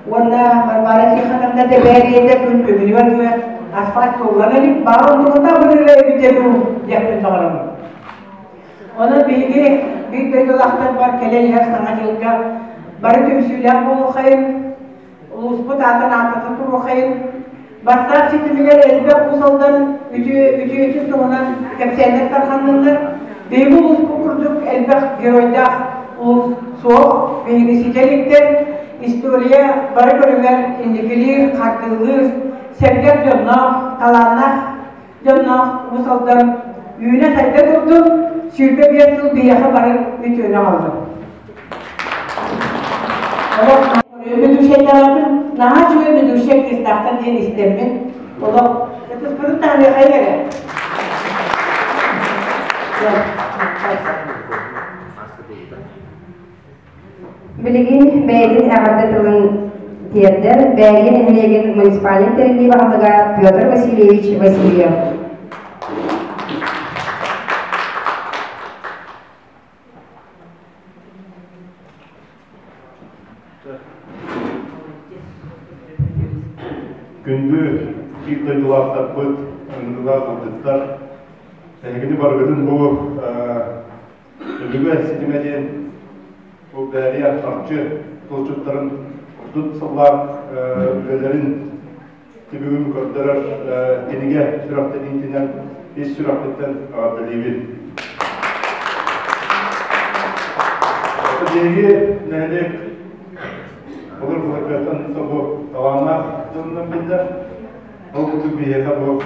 уонна Варвара Тихоновна Тэбээриэтэ күн бүгүнүгэр дылы асфальт суоллана илик, баҕар онтуката абырыыра эбитэ дуу диэхпин баҕарабын. Онон биһиги биир дойдулаахтарбар кэлэн иһэр Саҥа дьылга бары түмсүүлээх буолуоххайын, улууспут аатын ааттата туруоххайын, Бассаап ситимигэр элбэх Уус Алдан үтүөтүн туһунан кэпсээннэр тарҕанныннар. Биһиги улууспут курдук элбэх геройдаах улуус суох. Биһиги ситэ иликтэр. История бары көрүҥэр инникилиир, хардыылыыр, сэргэх дьонноох, талааннаах дьонноох Уус Алдан үүнэ-сайда турдун, 25 сыл биһиэхэ бары үтүөнү аҕаллын. Ведущайдаабытым наһаа үчүгэй ведущай кыыстаахтар диэн истэммин олох ытыспытын таһыныахай эрэ. Билигин бэйэтин эҕэрдэ тылын тиэрдэр Бээрийэ нэһилиэгин муниципальнай тэриллии баһылыга Петр Васильевич Васильев. Күндү биир дойдулаахтарбыт, ыҥырыылаах ыалдьыттар, эһигини барыгытын бу Өбүгэ ситимэ диэн бу Бээрийэ харчы тылдьыттарын отут сыллаах үлэлэрин түмүгүн көрдөрөр кинигэ сүрэхтэниитинэн ис сүрэхпиттэн эҕэрдэлиибин. Биһиги нэһилиэк былыр былыргыттан бу талааннаах дьонунан биллэр. Ол курдук биһиэхэ бу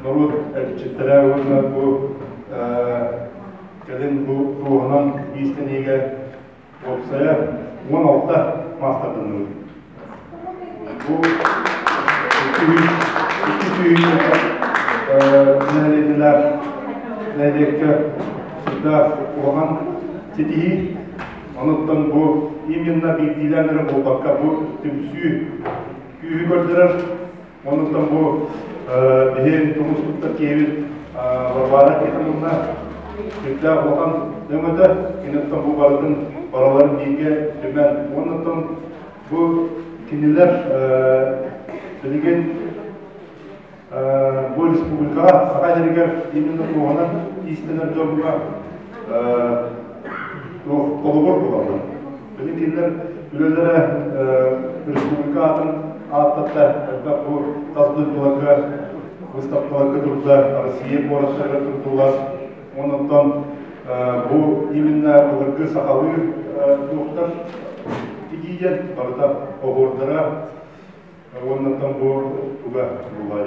норуот эмчиттэрэ уонна бу кэлин бу туоһунан иистэниигэ уопсайа 16 маастарданныбыт. Бу 200 Икки сүүһүнчэ нэһилиэнньэлээх нэһилиэккэ сүрдээх улахан ситиһии. Онуттан бу именно биирдиилээн эрэ буолбакка, бу түмсүү күүһү көрдөрөр. Онуттан бу биһи тумус туттар киһибит Варвара Тихоновна сүрдээх улахан өҥөтө. Киниттэн бу барытын бараларын бииргэ түмэн. Онуттан бу кинилэр билигин бу республикаҕа Саха сиригэр именно туоһунан иистэнэр дьоҥҥо холобур буолаллар. Билигин кинилэр үлэлэрэ республика аатын ааттатта, элбэх бу тас дойдуларга выставкаларга турда, Россия куораттарыгар турдулар. Онон бу именно былыргы сахалыы туохтар тигииден барыта оһуордара уоннаттан бу туга буолла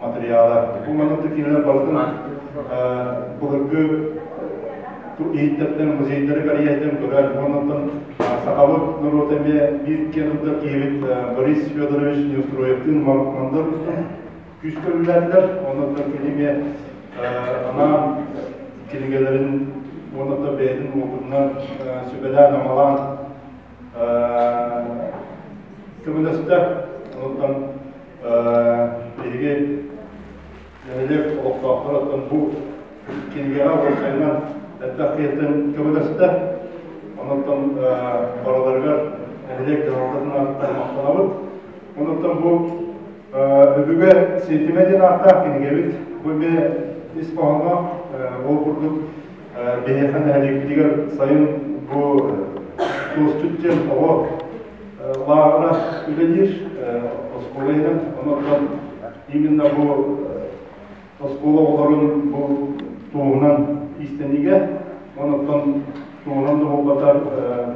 материала. Бу манна кинилэр барытын былыргы иһиттэртэн музейдары карьерден көрөн, оннуттан сахабыт норуота эмиэ биир киэн туттар киһибит Борис Федорович Неустроевтыын Мандар күүскэ үлэлээтилэр. Оннуттан кини эмиэ анаан кинигэлэрин уонна бэйэтин уопутунан сүбэлээн-амалаан көмөлөстө. Оннуттан биһиги нэһилиэк олохтоохторо оттон бу кинигэҕэ уопсайынан элбэх киһиттэн көмөлөстө. Оннуттан барыларыгар нэһилиэк дьаһалтатын аатыттан махтанабыт. Оннуттан бу Өбүгэ ситимэ диэн ааттаах кинигэбит. Бу эмиэ ис хоһооно ол курдук биһиэхэ нэһилиэкпитигэр сайын бу туосчут диэн оҕо лааҕыра үлэлиир оскуола иһинэн. Онон именно бу оскуола оҕолорун бу туоһунан иистэниигэ, онон туоһунан да буолбатар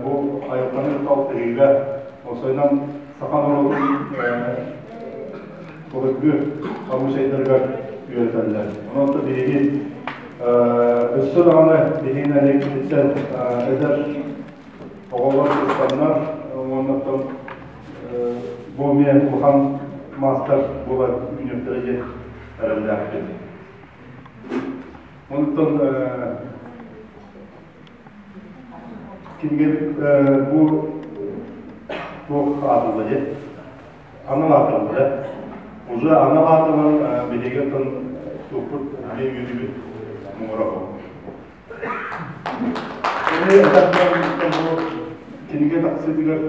бу айылҕаны алтыһыыга, осойунан саха норуотун былыргы обычайдарыгар үөрэтэллэр. Онон биһиги өссө даҕаны биһиги нэһилиэкпититтэн эдэр оҕолор кыттаннар уоннаттан бу эмиэ улахан маастар буолар үүнүөхтэрэ диэн эрэллээхпит. Онтон кинигэбит бу туох аатылла диэн анал аатылла уже анал аатынан биһиги оттон туохпут эмиэ үөрүүбүт муҥура Кинигэ тахсыытыгар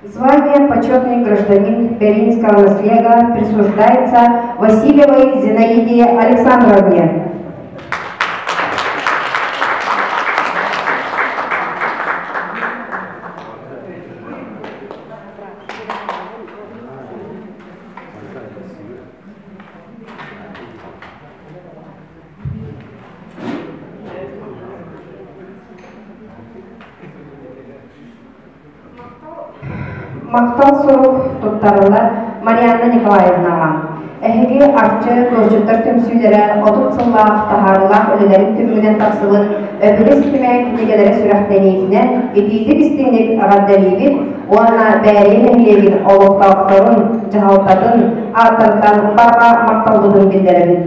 Звание «Почетный гражданин Берлинского наслега» присуждается Васильевой Зинаиде Александровне. Махтал сурук туттарыллар Марианна Николаевнаҕа. Эһиги Арчы туосчуттар түмсүүлэрэ 30 сыллаах таһаарыылаах үлэлэрин түмүгүнэн тахсыбыт Өбүгэ ситимэ кинигэлэрэ сүрэхтэниитинэн итиитик-истиҥник эҕэрдэлиибит уонна Бээрийэ нэһилиэгин олохтоохторун, дьаһалтатын ааттарыттан барҕа махталбытын биллэрэбит.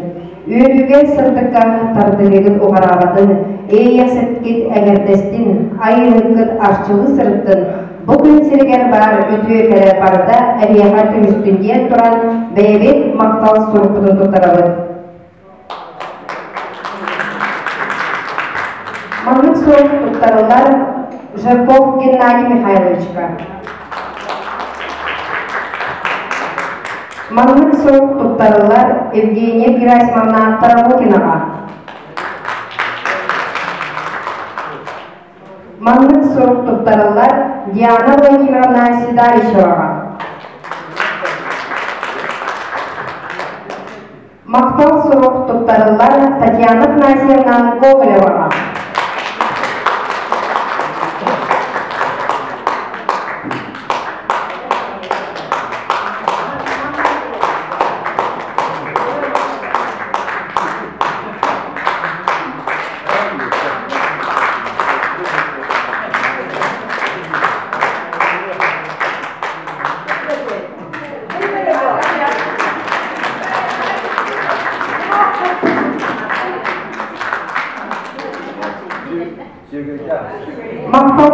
Үөрүүгэ сырдыкка тардыһыыгыт уҕараабатын, иэйиэхситкит эҥэрдэстин, айыыһыккыт арчылыы сырыттын, бу күн сиригэр баар үтүө кэрэ барыта эһиэхэ түмүстүн диэн туран бэйэбит махтал сурукпутун туттарабыт. Маннык сурук туттарыллар Жирков Геннадий Михайловичка. Маннык сурук туттарыллар Евгения Герасимовна Тарабукинаҕа. Маннык сурук туттарыллар Диана Владимировна Седалищеваҕа. Махтал сурук туттарыллар Татьяна Афанасьевна Гоголеваҕа.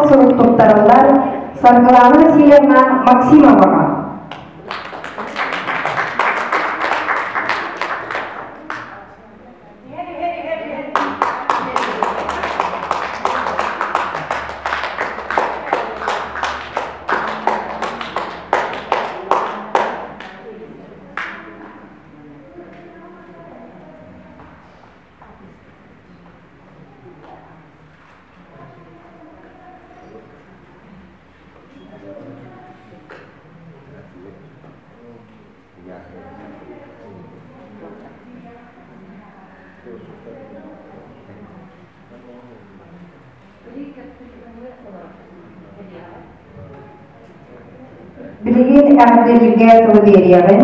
сурук туттарыллар Саргылана Васильевна Максимоваҕа. Билигин эҕэрдэлииргэ тылы биэриэҕин.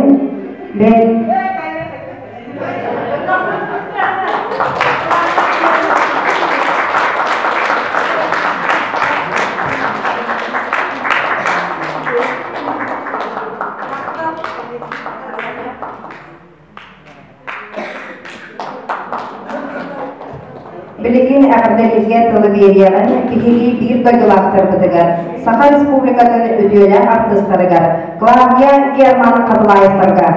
Билигин эҕэрдэлииргэ тылы биэриэҕин биһиги биир дойдулаахтарбытыгар Саха Республикатын үтүөлээх артыыстарыгар Клавдия Герман Хатылаевтарга.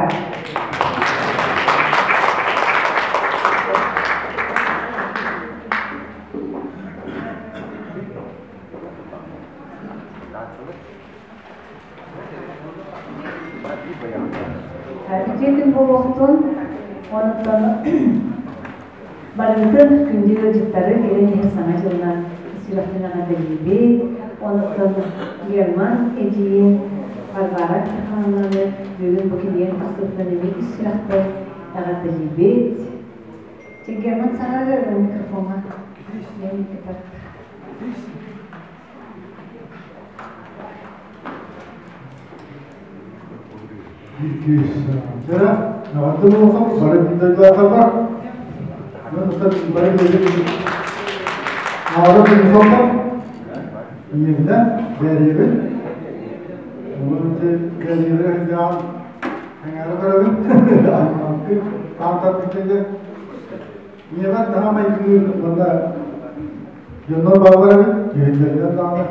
Үтүө күн буолуохтун, онтон барыгытын күндү ыалдьыттары кэлэн иһэр Саҥа дьылынан сүрэхтэн эҕэрдэлиибит. Онтон Герман эдьиийин Варвара Михайловнаны бүгүн бу кинигэ тахсыбытынан эмиэ ис сүрэхтэн эҕэрдэлиибит. Чэ, Герман саҥарар микрофоҥҥа. Иккис Сера, эҕэрдэ буолуохха, бары дойдулаахтарбар. Мен устар бары Аҕа телефоннар ийэбинэн бэриэбин. Онон ити бэриэбин сылдьаҕын эҥээрэ көрөбүн. Таам тартыктыйда. Ийэбэр наһаа майгынныыр уонна дьоннор бааллар эбит, дьүһүннэринэн даҕаны.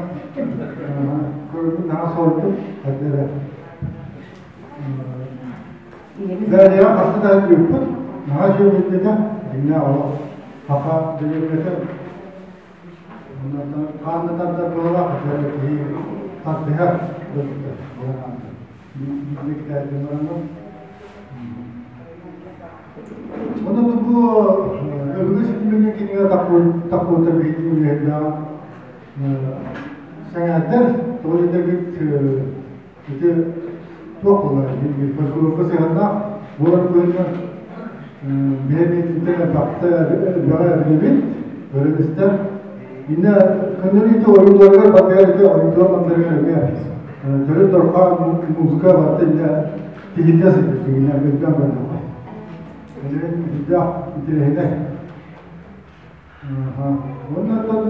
Көрбүт наһаа соһуйдум, эрдэ Бэриэҕэ хаста да үппүт, наһаа үчүгэй этэ, дьиҥнээх олох саха дэриэбинэтэ. Оннуттан хаан да тардар буоллаах, киһи тардыһар дойдута буолан хаалбыта. Биирдэ китээттэн бараммын. Онон бу өбүгэ ситиминэн кинигэ таххуота биһиги үлэһиттээх сэҥээрдэр, тоҕо диэтэргит ити туох буолар фольклорга сыһыаннаах буолар быһыытынан бэйэ-бэйэтиттэн элбэхтэ элбэҕи эбилибит, көрөн-истэн. Иннэ көннөрү ити ойууларыгар барытыгар ити ойуулар мандарыгар эмиэ төрүт дорҕоон музыка барыта иннэ тиһиллэ сылдьар дьиҥинэн өйдөөн көрдөххө. Билигин сүрдээх интэриэһинэй. Уонна оттон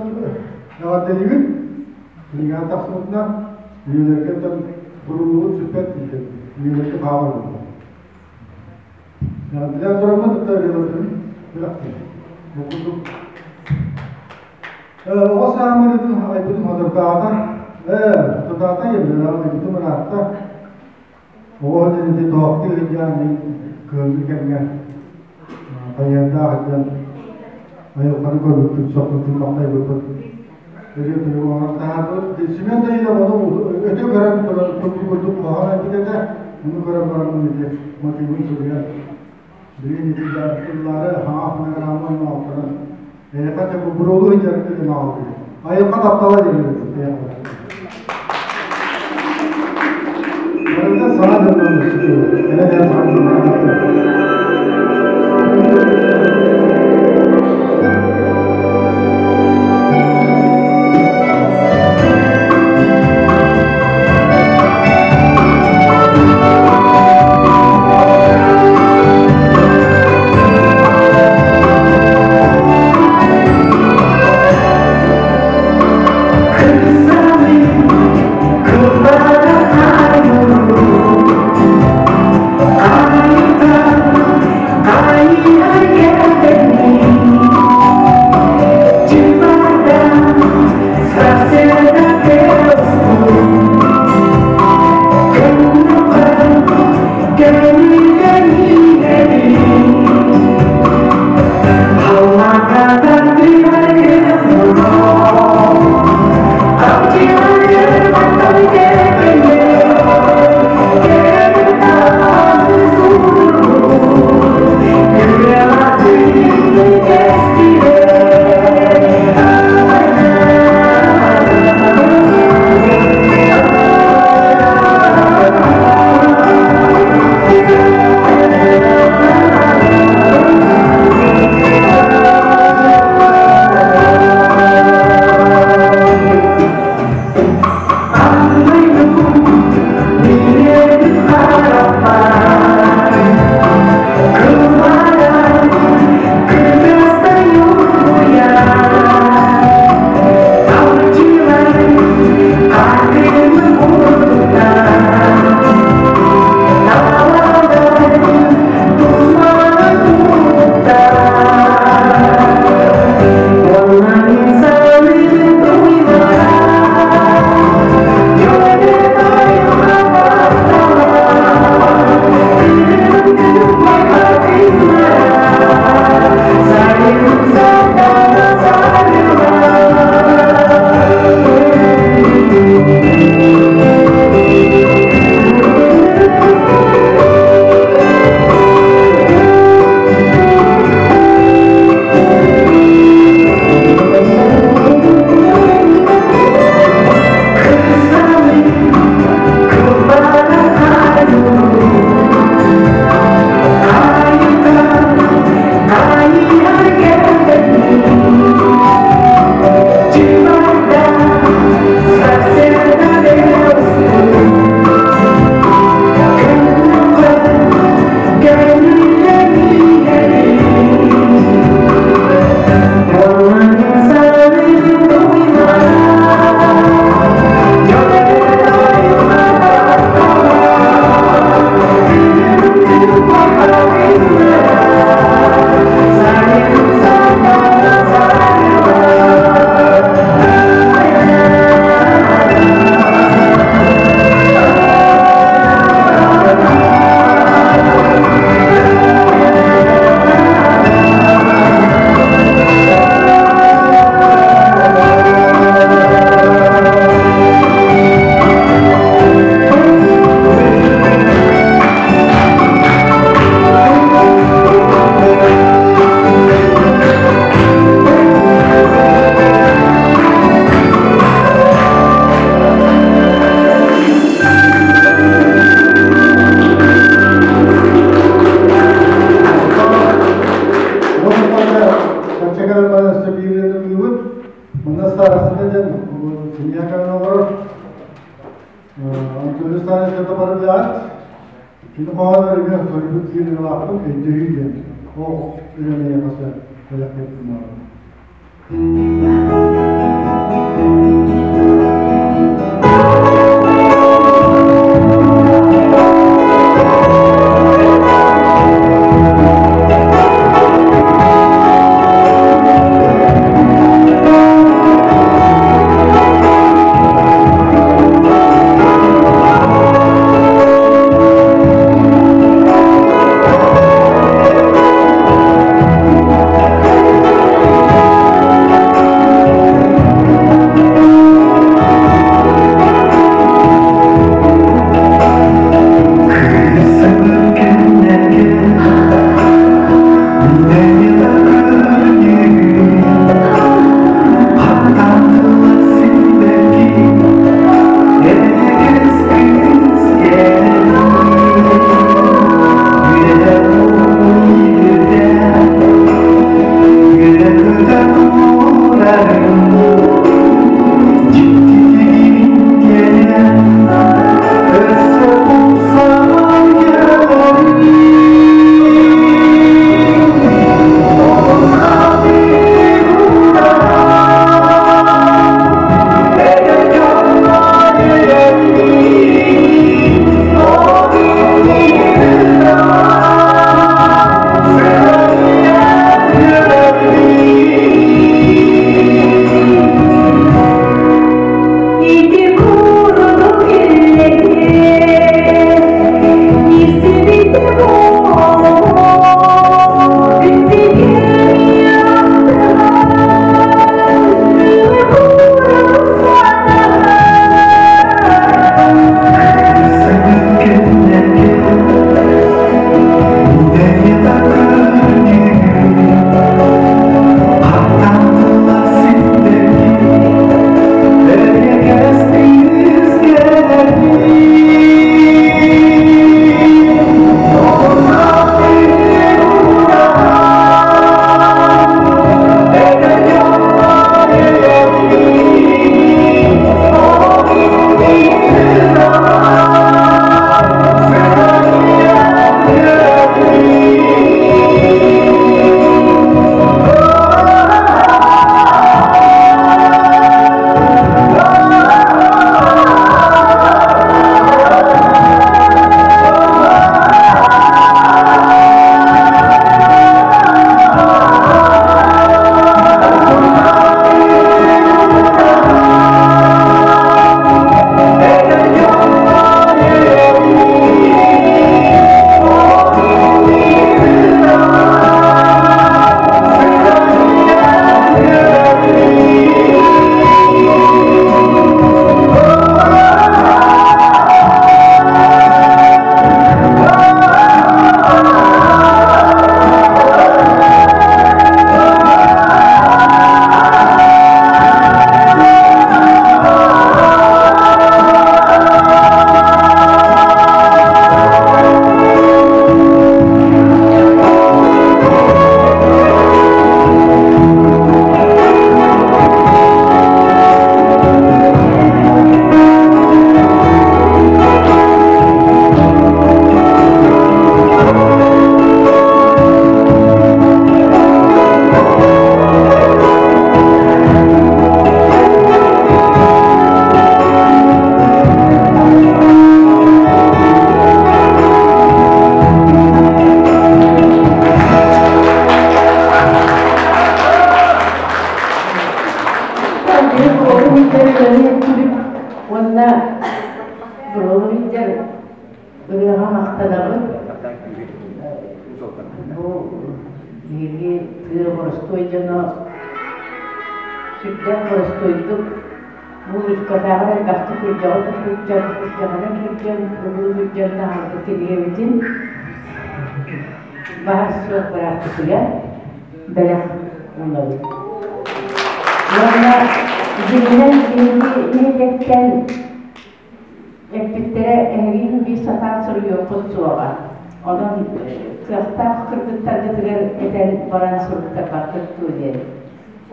эҕэрдэлиибин. Кинигэҕэ тахсыбытынан үйэлэргэ оттон суруллубут сүппэт дииллэр. Үйэлэргэ хаалар буолла. Эҕэрдэлээн тураммын оттон ырыаларбын күрэхтиир. Бу курдук оҕо сааһым ырыатын айбытым соторутааҕыта соторутааҕыта ийэбин айбытым ыраатта. Оҕо диэн ити тоохтуу сылдьан кыһыҥҥы кэмҥэ хайыардаах сылдьан айылҕаны көрбүппүт, сөхпүппүт, махтайбыппыт. Өрүү туругу оҥорон таһаарбыт. Семен Данилов ону өтө көрөн туран турбут курдук хоһоон эппит этэ. Ону көрөн бараммын ити мотивын суруйан билигин ити тыллары хаҥа фонограмма оҥорон эйэхэ бу буруолуу сылдьар ырыанаҕа айылҕа таптала диэн Барыта саҥа дьоннор эрэдэр саҥа Анатолий Сталин это барылаат. Кини хоһоон өрүгэ суруйбут биир ырыалаахпын өйдөһүү диэн. Ол үлэни хаса бэлэхтиэхпин баҕарабын.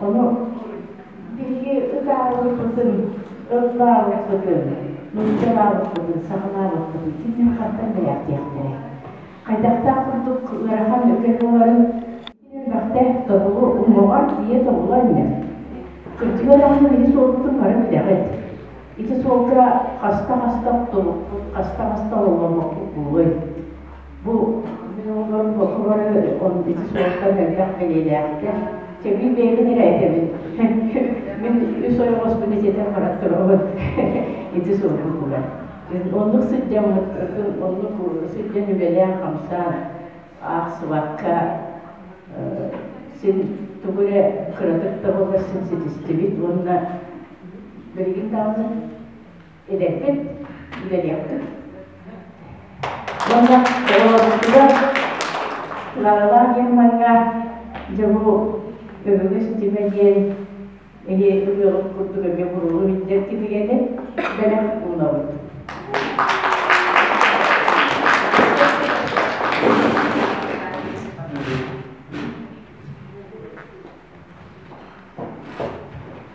Ону биһиги ытаабыппытын, ыллаабыппытын. Нууччалаабыппытын, сахалаабыппытын кимнээх хантан бэлэхтиэхтэрэй? Хайдахтаах курдук ыарахан үгэ буоларын элбэхтэ тобулу уҥуоҕар тиийэ тобулу анньар. Кырдьыга даҕаны биһи суолбутун бары билэҕит. Ити суолга хаста-хаста охтубуппут, хаста-хаста ололломмуппут буолуой? Бу мин оҕолорум бары ити суолтан элбэх бэлиэлээхтэр. Чэ, мин бэйэбин эрэ этэбин. Мин үс ойоҕоспун ититэн баран турабын. Ити суолбутугар. Оннук сылдьаммыт, оннук сылдьан үлэлээн-хамсаан, аахсыбакка син тугу эрэ кыратык да буоллар син ситистибит уонна билигин даҕаны эдэрбит, үлэлиэхпит. Уонна оҕолорбутугар Кларалаах Гермаҥҥа дьэ бу өбүгэ ситимэ диэн эһи ылыаҕыт курдук эмиэ буруолу билдэр кинигэни бэлэх уунабыт.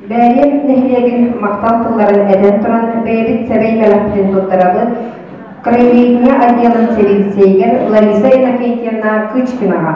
Бээрийэ нэһилиэгин махтал тылларын этэн туран, бэйэбит сэмэй бэлэхпитин туттарабыт Краеведение отделын сэбиэдиссэйигэр Лариса Иннокентьевна Кычкинаҕа.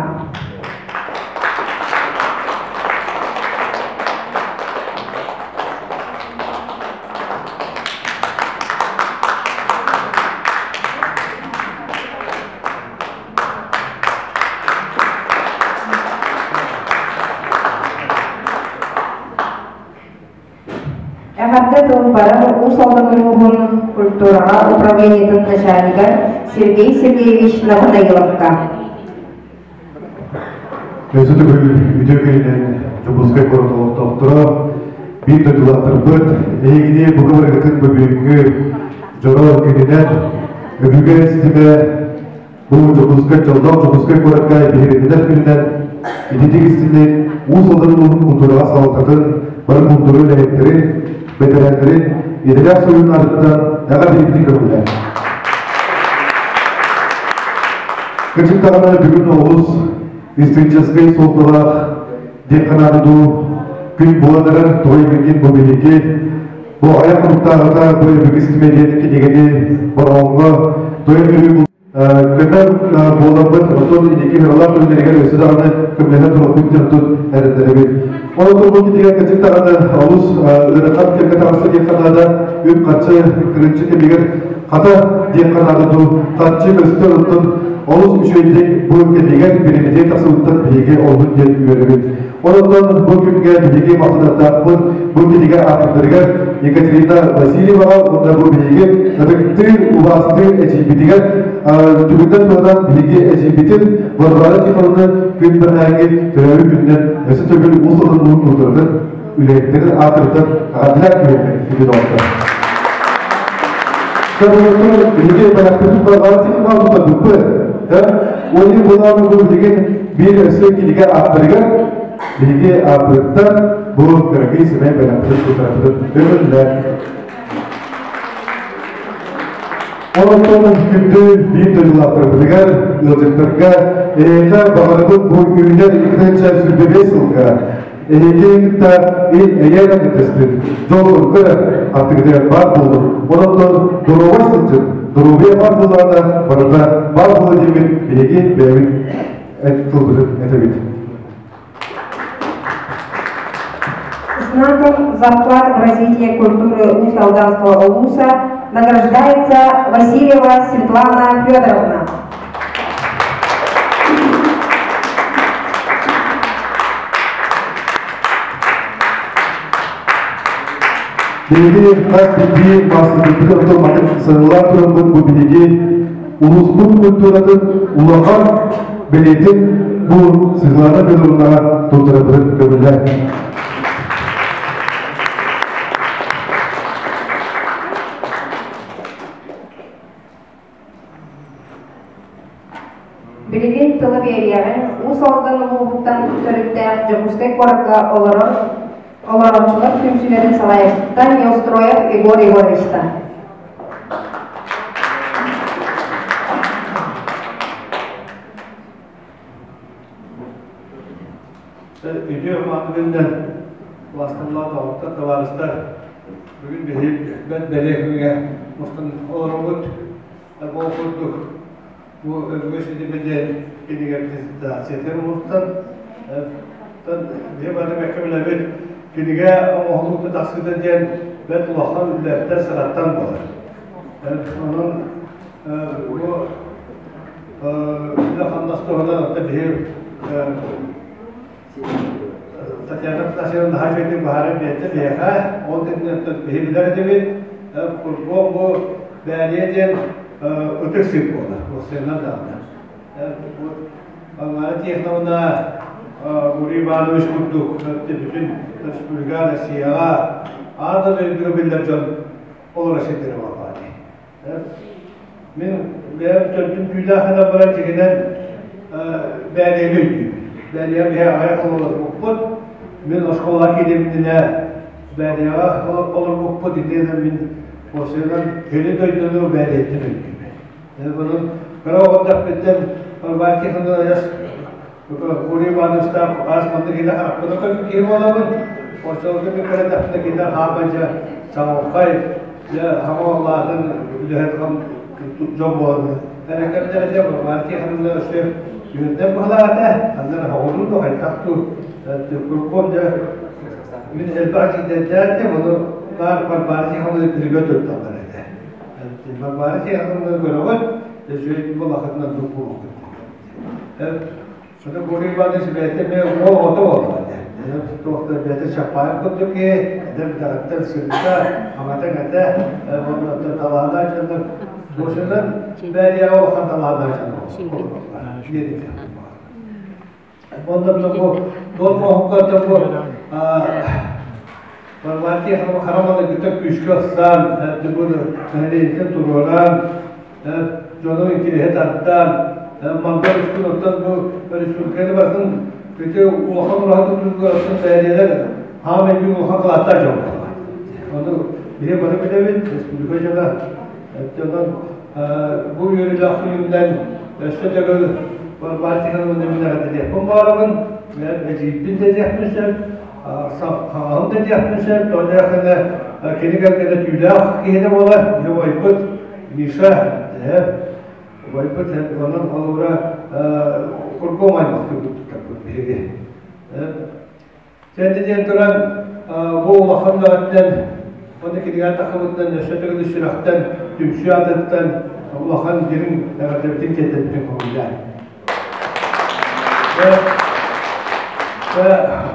Эҕэрдэ тыл барар Уус Алдан улууһун культураҕа управлениетын начальнигар Сергей Сергеевич Нафанаиловка. Өссө төгүл үтүө күнүнэн Дьокуускай куорат олохтоохторо, биир дойдулаахтарбыт, эһигини бука барыгытын бүгүҥҥү дьоро күнүнэн өбүгэ ситимэ Бу Дьокуускай дьоллоох Дьокуускай куоракка биһирэтинэр күнүнэн ититик истинник Уус Алдан улууһун култуураҕа салалтатын, бары култуура үлэһиттэрин, бэтэрээннэрин идэлээх суруйууларыттан эҕэрдэлиибитин көҥүлэ. Кырдьык даҕаны бүгүн олус историческай суолталаах диэн ханааны дуу күн буолан эрэр тоҕо диэбиккин бу биһиги бу айах хонуктааҕыта бу өбүгэ ситимэ диэн кинигэни Бороҕоҥҥо тойон өрүү Көмө буоларбыт, оттон инники ыралаах күннэригэр өссө даҕаны көмөлөһө туруохпут диэн тут эрэннэрэбит. Ол бу кинигэ кырдьык даҕаны олус ыарахан кэмҥэ таҕыста диэххэ наада, үп-харчы кырыымчык кэмигэр хата диэххэ наада дуу, харчы көстөр оттон олус үчүгэйдик бу кэмигэр биримитиэн тахсыбыттан биһиги олбут диэн үөрэбит. Онон бу күнгэ биһиги махтаныахтаахпыт бу кинигэ ааптардарыгар Екатерина Васильеваҕа уонна бу биһиги ытыктыыр, убаастыыр эдьиийбитигэр түгүнэн туһанан биһиги эдьиийбитин Варвара Тихоновна күн бэҕэһээҥҥи төрөөбүт күнүнэн өссө төгүл Уус Алдан улууһун култууратын үлэһиттэрин аатырдан эҕэрдэлээн киһиэхэ күндү доҕоттор. Биһиги бэлэхпитин Варвара Тихоновна тутарбыппыт. Уонна булаан бу билигин биир өссө кинигэ ааптарыгар биһиги ааппытыттан бу кыракый сэмэй бэлэхпитин тутарбытын көҥүллэр. Онтон күндү биир дойдулаахтарбытыгар, ыалдьыттарга эһиэхэ баҕарабыт бу үүнэр 2025 сылга эһиги кытта ил-эйэ кыттыспыт дьол-соргу эрэ аттыгытыгар баар буолун. Онон доруобай сылдьын, доруобуйа баар буоллаҕына барыта баар буолуо диэммит биһиги бэйэбит тылбытын этэбит. Знаком за вклад в развитие культуры Усть-Алданского улуса награждается Васильева Светлана Федоровна. Биһиги хас биирдии маастарбытын оттон маннык сыаналаах тураммыт бу биһиги улууспут культуратын улахан бэлиэтин бу Светлана Федоровнаҕа туттарарбытын көҥүллээн. Билигин тылы биэриэҕиҥ Уус Алдан улууһуттан төрүттээх Дьокуускай куоракка олорор олорооччулар түмсүүлэрин салайааччыта Неустроев Егор Егоровичтан. Үтүө мааны Власталлаах доҕоттор, табаарыстар, бүгүн биһиги бэрт бэлиэ күҥҥэ мустан олоробут. Ол курдук бу өбүгэ ситимэ диэн кинигэ презентациятын мустан биһи бары бэккэ билэбит кинигэ оҥоһуллуута тахсыыта диэн бэрт улахан үлэттэн сыраттан буолар. Онон бу үлэ-хамнас туһунан оттон биһи Татьяна Афанасьевна наһаа үчүгэйдик быһааран биэрдэ биһиэхэ. Ол кэнниттэн биһи билэр этибит. Курбуом бу Бээрийэ диэн ытык сир буолар. Уопсайынан даҕаны. Бу Варвара Тихоновна Гурий Иванович курдук бүтүн республика Россияҕа аан дойдуга биллэр дьон олоро сирдэрэ буоллаҕа дии. Мин бэйэм төрдүм түүлээх гынан баран дьиҥинэн Бээрийэни өйдүүбүн. Бээрийэ биһи аҕыйах олорбуппут. Мин оскуолаҕа кииримминэ Бээрийэҕэ олорбуппут. Итиэннэ мин уопсайынан кини дойдуну Бээрийэттэн өйдүүбүн. Онон кыра оҕо эрдэхпиттэн Варвара Тихоновна Гурий Ивановичтаах аас маннык илэ харахпына көрбүт киһи буолабын. Оччолорго мин кыра эрдэхпинэ кинилэр хааман дьэ чаҕылхай, дьэ хаҥа улаатан үлэһит дьон буоланнар. Эрэкэбитэ дьэ Варвара Тихоновна өссө үөрдэн быһалаата, ханна эрэ хоҕуруу дуу, хайдах дуу, куркуом дьэ мин элбэх дьиҥнэрдээтим, ону наар Варвара Тихоновна бииргэ тутталлар этэ. Варвара Тихоновна көрөҕүт, дьэ үчүгэй буолахытынан дук буолуоххут. Соны Гурий Иванович бэйэтэ эмиэ уол оҕото буолла туох да бэйэтэ Чапаев курдук киһи, эдэр бэтэҕиттэн сырда, аҥата-иҥэтэ, уонна талааннаах дьоннор Гошинан Бээрийэҕэ улахан талааннаах дьон олороллор. Онно бу туох оһукка бу Варвара Тихонова хара маҥнайгыттан күүскэ ылсан, бу нэһилиэнньэтин туруоран, дьону интириэһэ тардан, мандар үстүн оттон бу республиканы барытын ити улахан ураһа тутууга оттон бээрийэлэр хаамай биир улахан кылааттаах дьон буолла. Ону биһи бары билэбит, республика дьоно. Онон бу үөрүүлээх күнүнэн өссө төгүл Варвара Тихоновна мин эҕэрдэлиэхпин баҕарабын, эдьиийбин да диэхпин сөп, хаҥаһым да диэхпин сөп, тоҕо диэххинэ кини кэргэнэ түүлээх киһитэ буолар, убайбыт Миша, убайбыт онон холобура кургуом аймахтыы туттарбыт биһиги. Чэнди диэн туран бу улахан үлэҕиттэн уонна кинигэ тахсыбытынан өссө төгүл сүрэхтэн түмсүү аатыттан улахан дириҥ эҕэрдэбитин тиэрдэбитин көҥүллээн.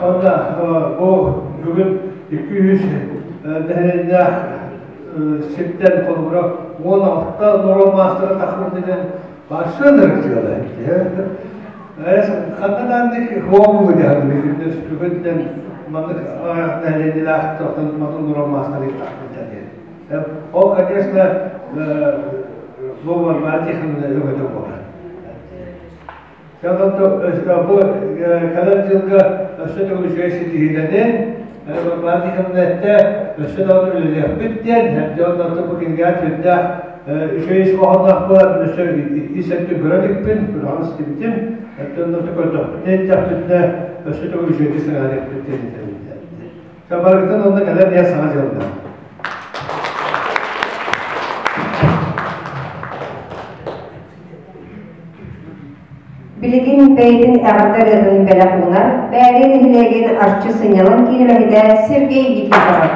Онно бу бүгүн 200 нэһилиэнньэлээх сиртэн холобура 16 норуот маастара тахсыбыт диэн барсыан дьыала. Ханна дааннык хуомулу дьаһаллыы бүгүн маннык нэһилиэнньэлээх тохтон матын норуот маастары тахсыбыт диэн. Ол, конечно, бу Варвара Тихоновна өҥөтө буолар. Бу кэлэр дьылга өссө төгүл үчүгэй ситиһиилэнин, Варвара Тихоновна эттэ, өссө даҕаны үлэлиэхпит диэн, дьон бу кинигэҕэ сүрдээх үчүгэй ис хоһоонноох буолар, өссө ис өттүн көрө иликпин, күрэҕин истибитим, өттүн көрдөхпүтүнэ, истэхпитинэ, өссө төгүл үчүгэйдик сыҥаарыахпыт диэн этэбин. Барыгытын онно кэлэн иһэр саҥа дьылда. Билигин бэйэтин эҕэрдэ ырыатын бэлэх уунар Бээрийэ нэһилиэгин Арчы сынньалаҥ киин үлэһитэ Сергей Никифоров.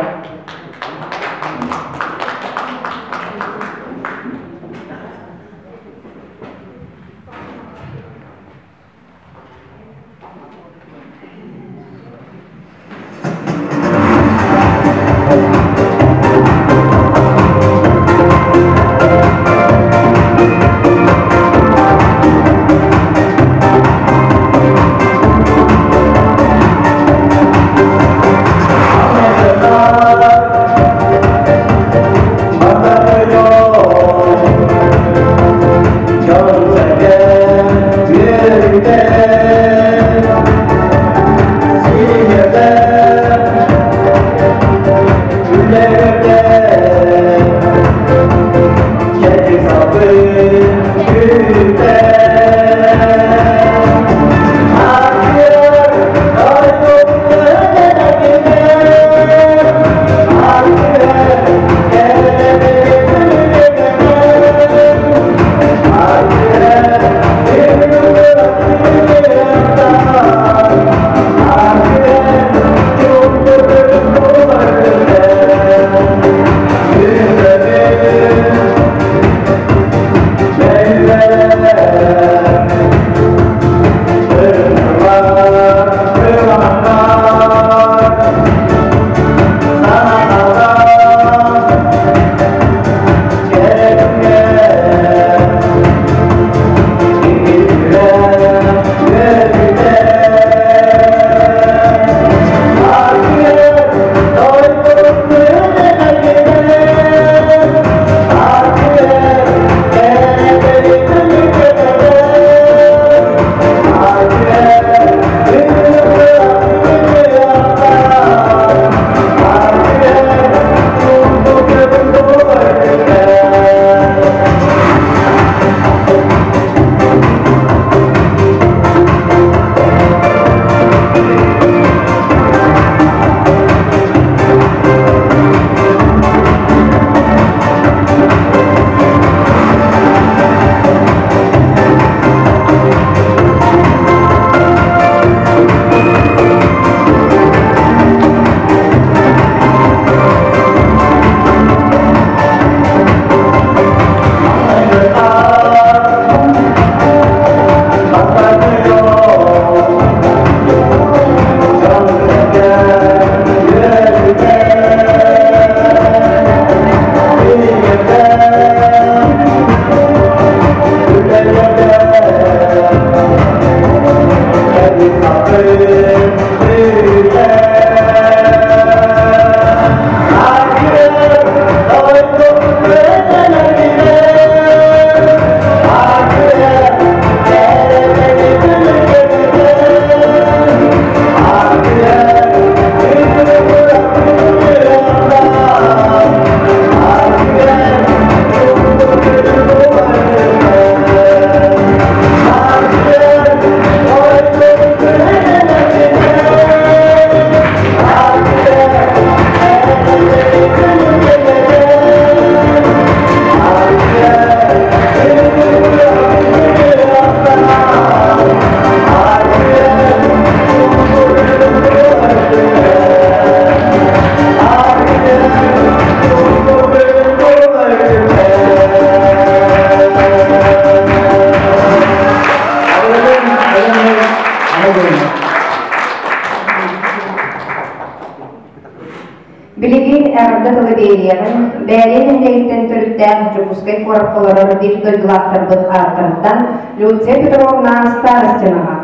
Бээрийэ нэһилиэгиттэн төрүттээх Дьокуускай куоракка олорор биир дойдулаахтарбыт ааттарыттан Люция Петровна Старостинаҕа.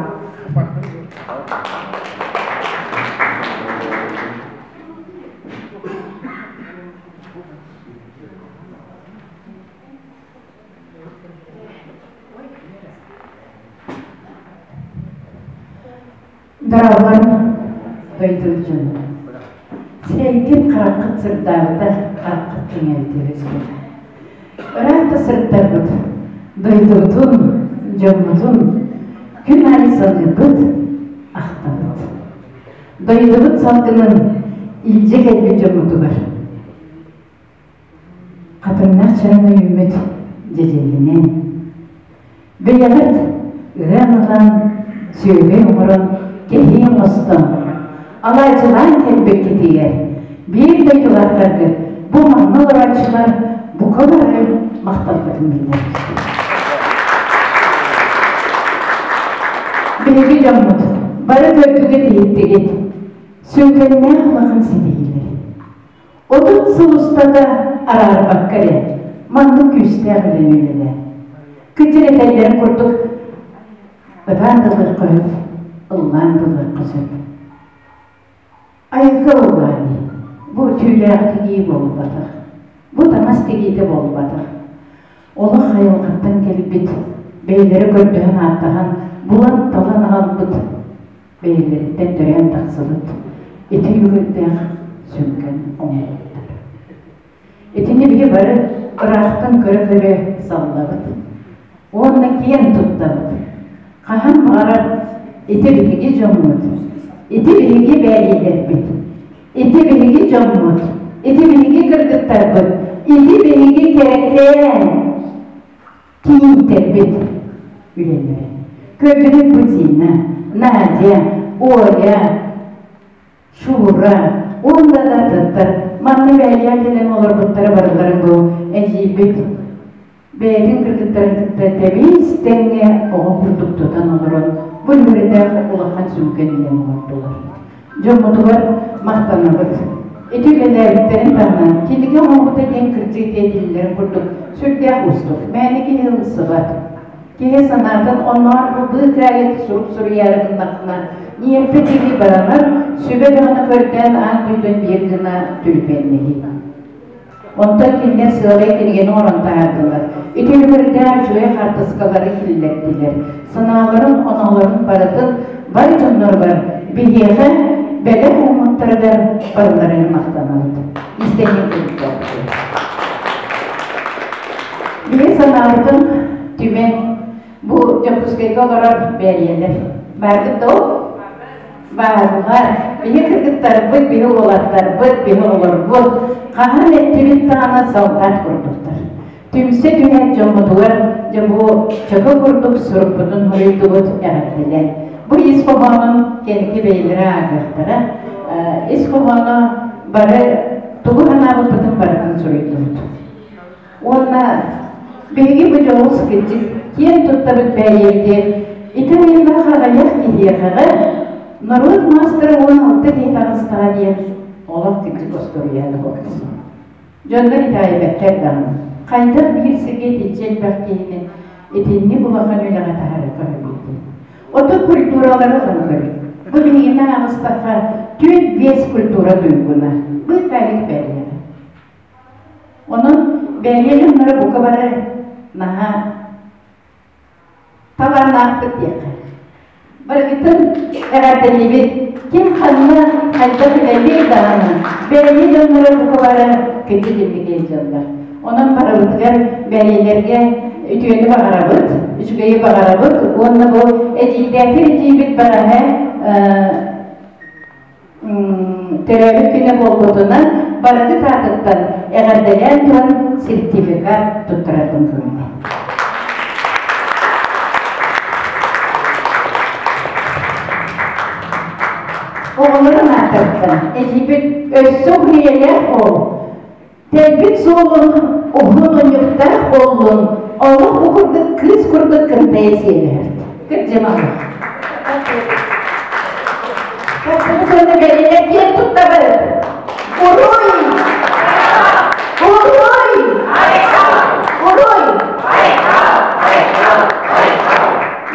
Дорооболоруҥ, дойдубут дьоно. Сирэйгит хараххыт сырдаабыта, хараххыт кэҥээбитэ үһү. Ыраах да сырыттарбыт, дойдубутун, дьоммутун күн аайы саныырбыт, ахтабыт. Дойдубут салгынын илдьэ кэлбит дьоммутугар Хатыҥнаах чараҥ өйүммүт дьэдьэнинэн, бэйэҕит ыам ылан, сүөгэй оҥорон, кэһии оҥостон, алаадьылаан кэлбиккитигэр биир дойдулаахтаргыт бу манна олорооччулар бука бары махталбытын биллэрэбит. Биһиги дьоммут бары көрдүгүт иһиттигит, сүҥкэннээх улахан ситиһиилэр. 30 сыл устата араарбакка эрэ маннык күүстээх үлэни үлэлээ. Кытыр этэллэрин курдук ытаан да ылыахха сөп, ыллаан да ылыахха сөп. Айылга ыллаан бу түүлээҕи тигии буолбатах, бу таҥас тигиитэ буолбатах. Олох айылҕаттан кэлбит, бэйэлэрэ көрдөһөн-ааттаһан, булан-талан аҕалбыт бэйэлэриттэн төрөөн тахсыбыт ити үлүгэрдээх сүҥкэн оҥоһуктар. Итини биһи бары ыраахтан көрө-көрө саллабыт уонна киэн туттабыт. Хаһан баҕарар ити биһиги дьоммут, ити биһиги бээлиилэрбит, ити биһиги дьоммут, ити биһиги кыргыттарбыт, ити биһиги кэрэкээн киинтэрбит үлэлэрэ. Көрдүгүт бу Дина, Надя, Оля, Шура уонна да атыттар манна бээлийэ кэлэн олорбуттара барыларын бу эдьиийбит бэйэтин кыргыттарын кытта тэбиис тэҥҥэ оҕо курдук тутан олорон бу үөрэтээх улахан сүҥкэн үлэни оҥордулар. Дьоммутугар махтанабыт. Ити үлэлээбиттэрин таһынан кинигэ оҥорбута диэн кырдьык диэтиллэрин курдук сүрдээх уустук. Мээнэ киһи ылсыбат. Киһи санаатын оннооҕор бу быыкаайык сурук суруйаары гыннаххына, ньиэрбэ диэки баранар, сүбэ даҕаны көрдөөн аан дойдун биир гына түргэннэһии. Онтон кинилэр сыалай кинигэни оҥорон таһаардылар. Ити үлүгэрдээх үчүгэй хаартыскалары киллэрдилэр. Санааларын, оноолорун барытын бар дьонноругар биһиэхэ бэлэх ууммуттарыгар барыларыгар махтанабыт. Истэниэн курдук. Биһи санаабытын түмэн бу Дьокуускайга олорор бээлийэлэр. Бааргыт да ол? Баарылар. Биһи кыргыттарбыт, биһи уолаттарбыт, биһи оҕолорбут хаһан эттибит даҕаны солдат курдуктар. Түмсэ түһэн дьоммутугар дьэ бу чөкө курдук сурукпутун хоруйдубут эҕэрдэлэр. Бу ис хоһоонун кэнники бэйэлэрэ ааҕыахтара. Ис хоһооно бары тугу санаабыппытын барытын суруйдубут. Уонна биһиги бу дьоҕус кырдьык киэн туттабыт бэйэбитин ити айылаах аҕыйах киһиэхэҕэ норуот маастара 16 киһи таҕыстаҕа диэн олох кырдьык остуоруйаны буолсун. Дьоннор итэҕэйбэттэр даҕаны. Хайдах биир сиргэ итиччэ элбэх киһини итинник улахан үлэҕэ таһаарарга көһөрбүттэр. Оттон культуралары ылан көрүҥ. Бу биһигини ааҕыстахха түөрт-биэс культура туйгуна. Быыкаайык бэрийэҕэ. Онон бэйэ дьонноро бука бары наһаа талааннаахпыт диэххэ. Барыгытын эҕэрдэлиибит. Ким ханна хайдах үлэлиир даҕаны, бэйэ дьонноро бука бары күндү дьиммик дьоннор. Онон барыбытыгар бэлиэлэргэ үтүөнү баҕарабыт, үчүгэйи баҕарабыт уонна бу эдьиийдээтэр эдьиийбит бараһа төрөөбүт күнэ буолбутунан барыгыт аатыттан эҕэрдэлээн туран сертификат туттарарбын көҥүлэ. Оҕолорун ааттарыттан эдьиийбит өссө уһун ол тэлбит суолун уһун унньуктаах буоллун олох бу курдук кыыс курдук кынтайа сиэлэһэр. Кырдьымалах. Тахсыбыт уонна бэлиэлэр киэн туттабыт! Уруй! Уруй!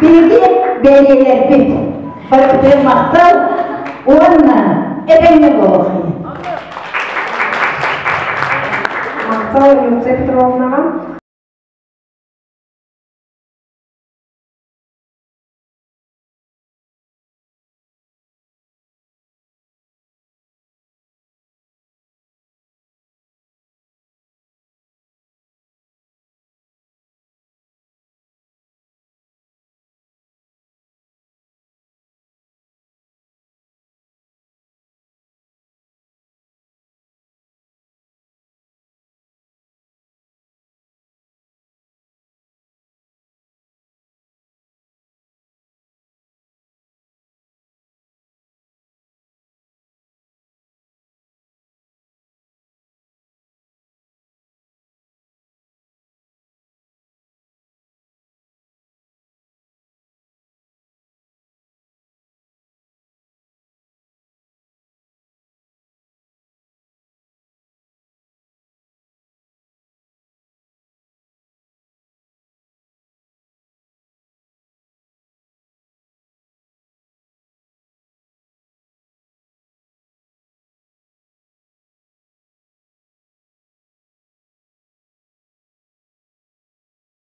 Биһиги бэлиэлэрбит барыбытыгар махтал уонна этэҥҥэ буолуоххайын. Махтал Люция Петровнаҕа.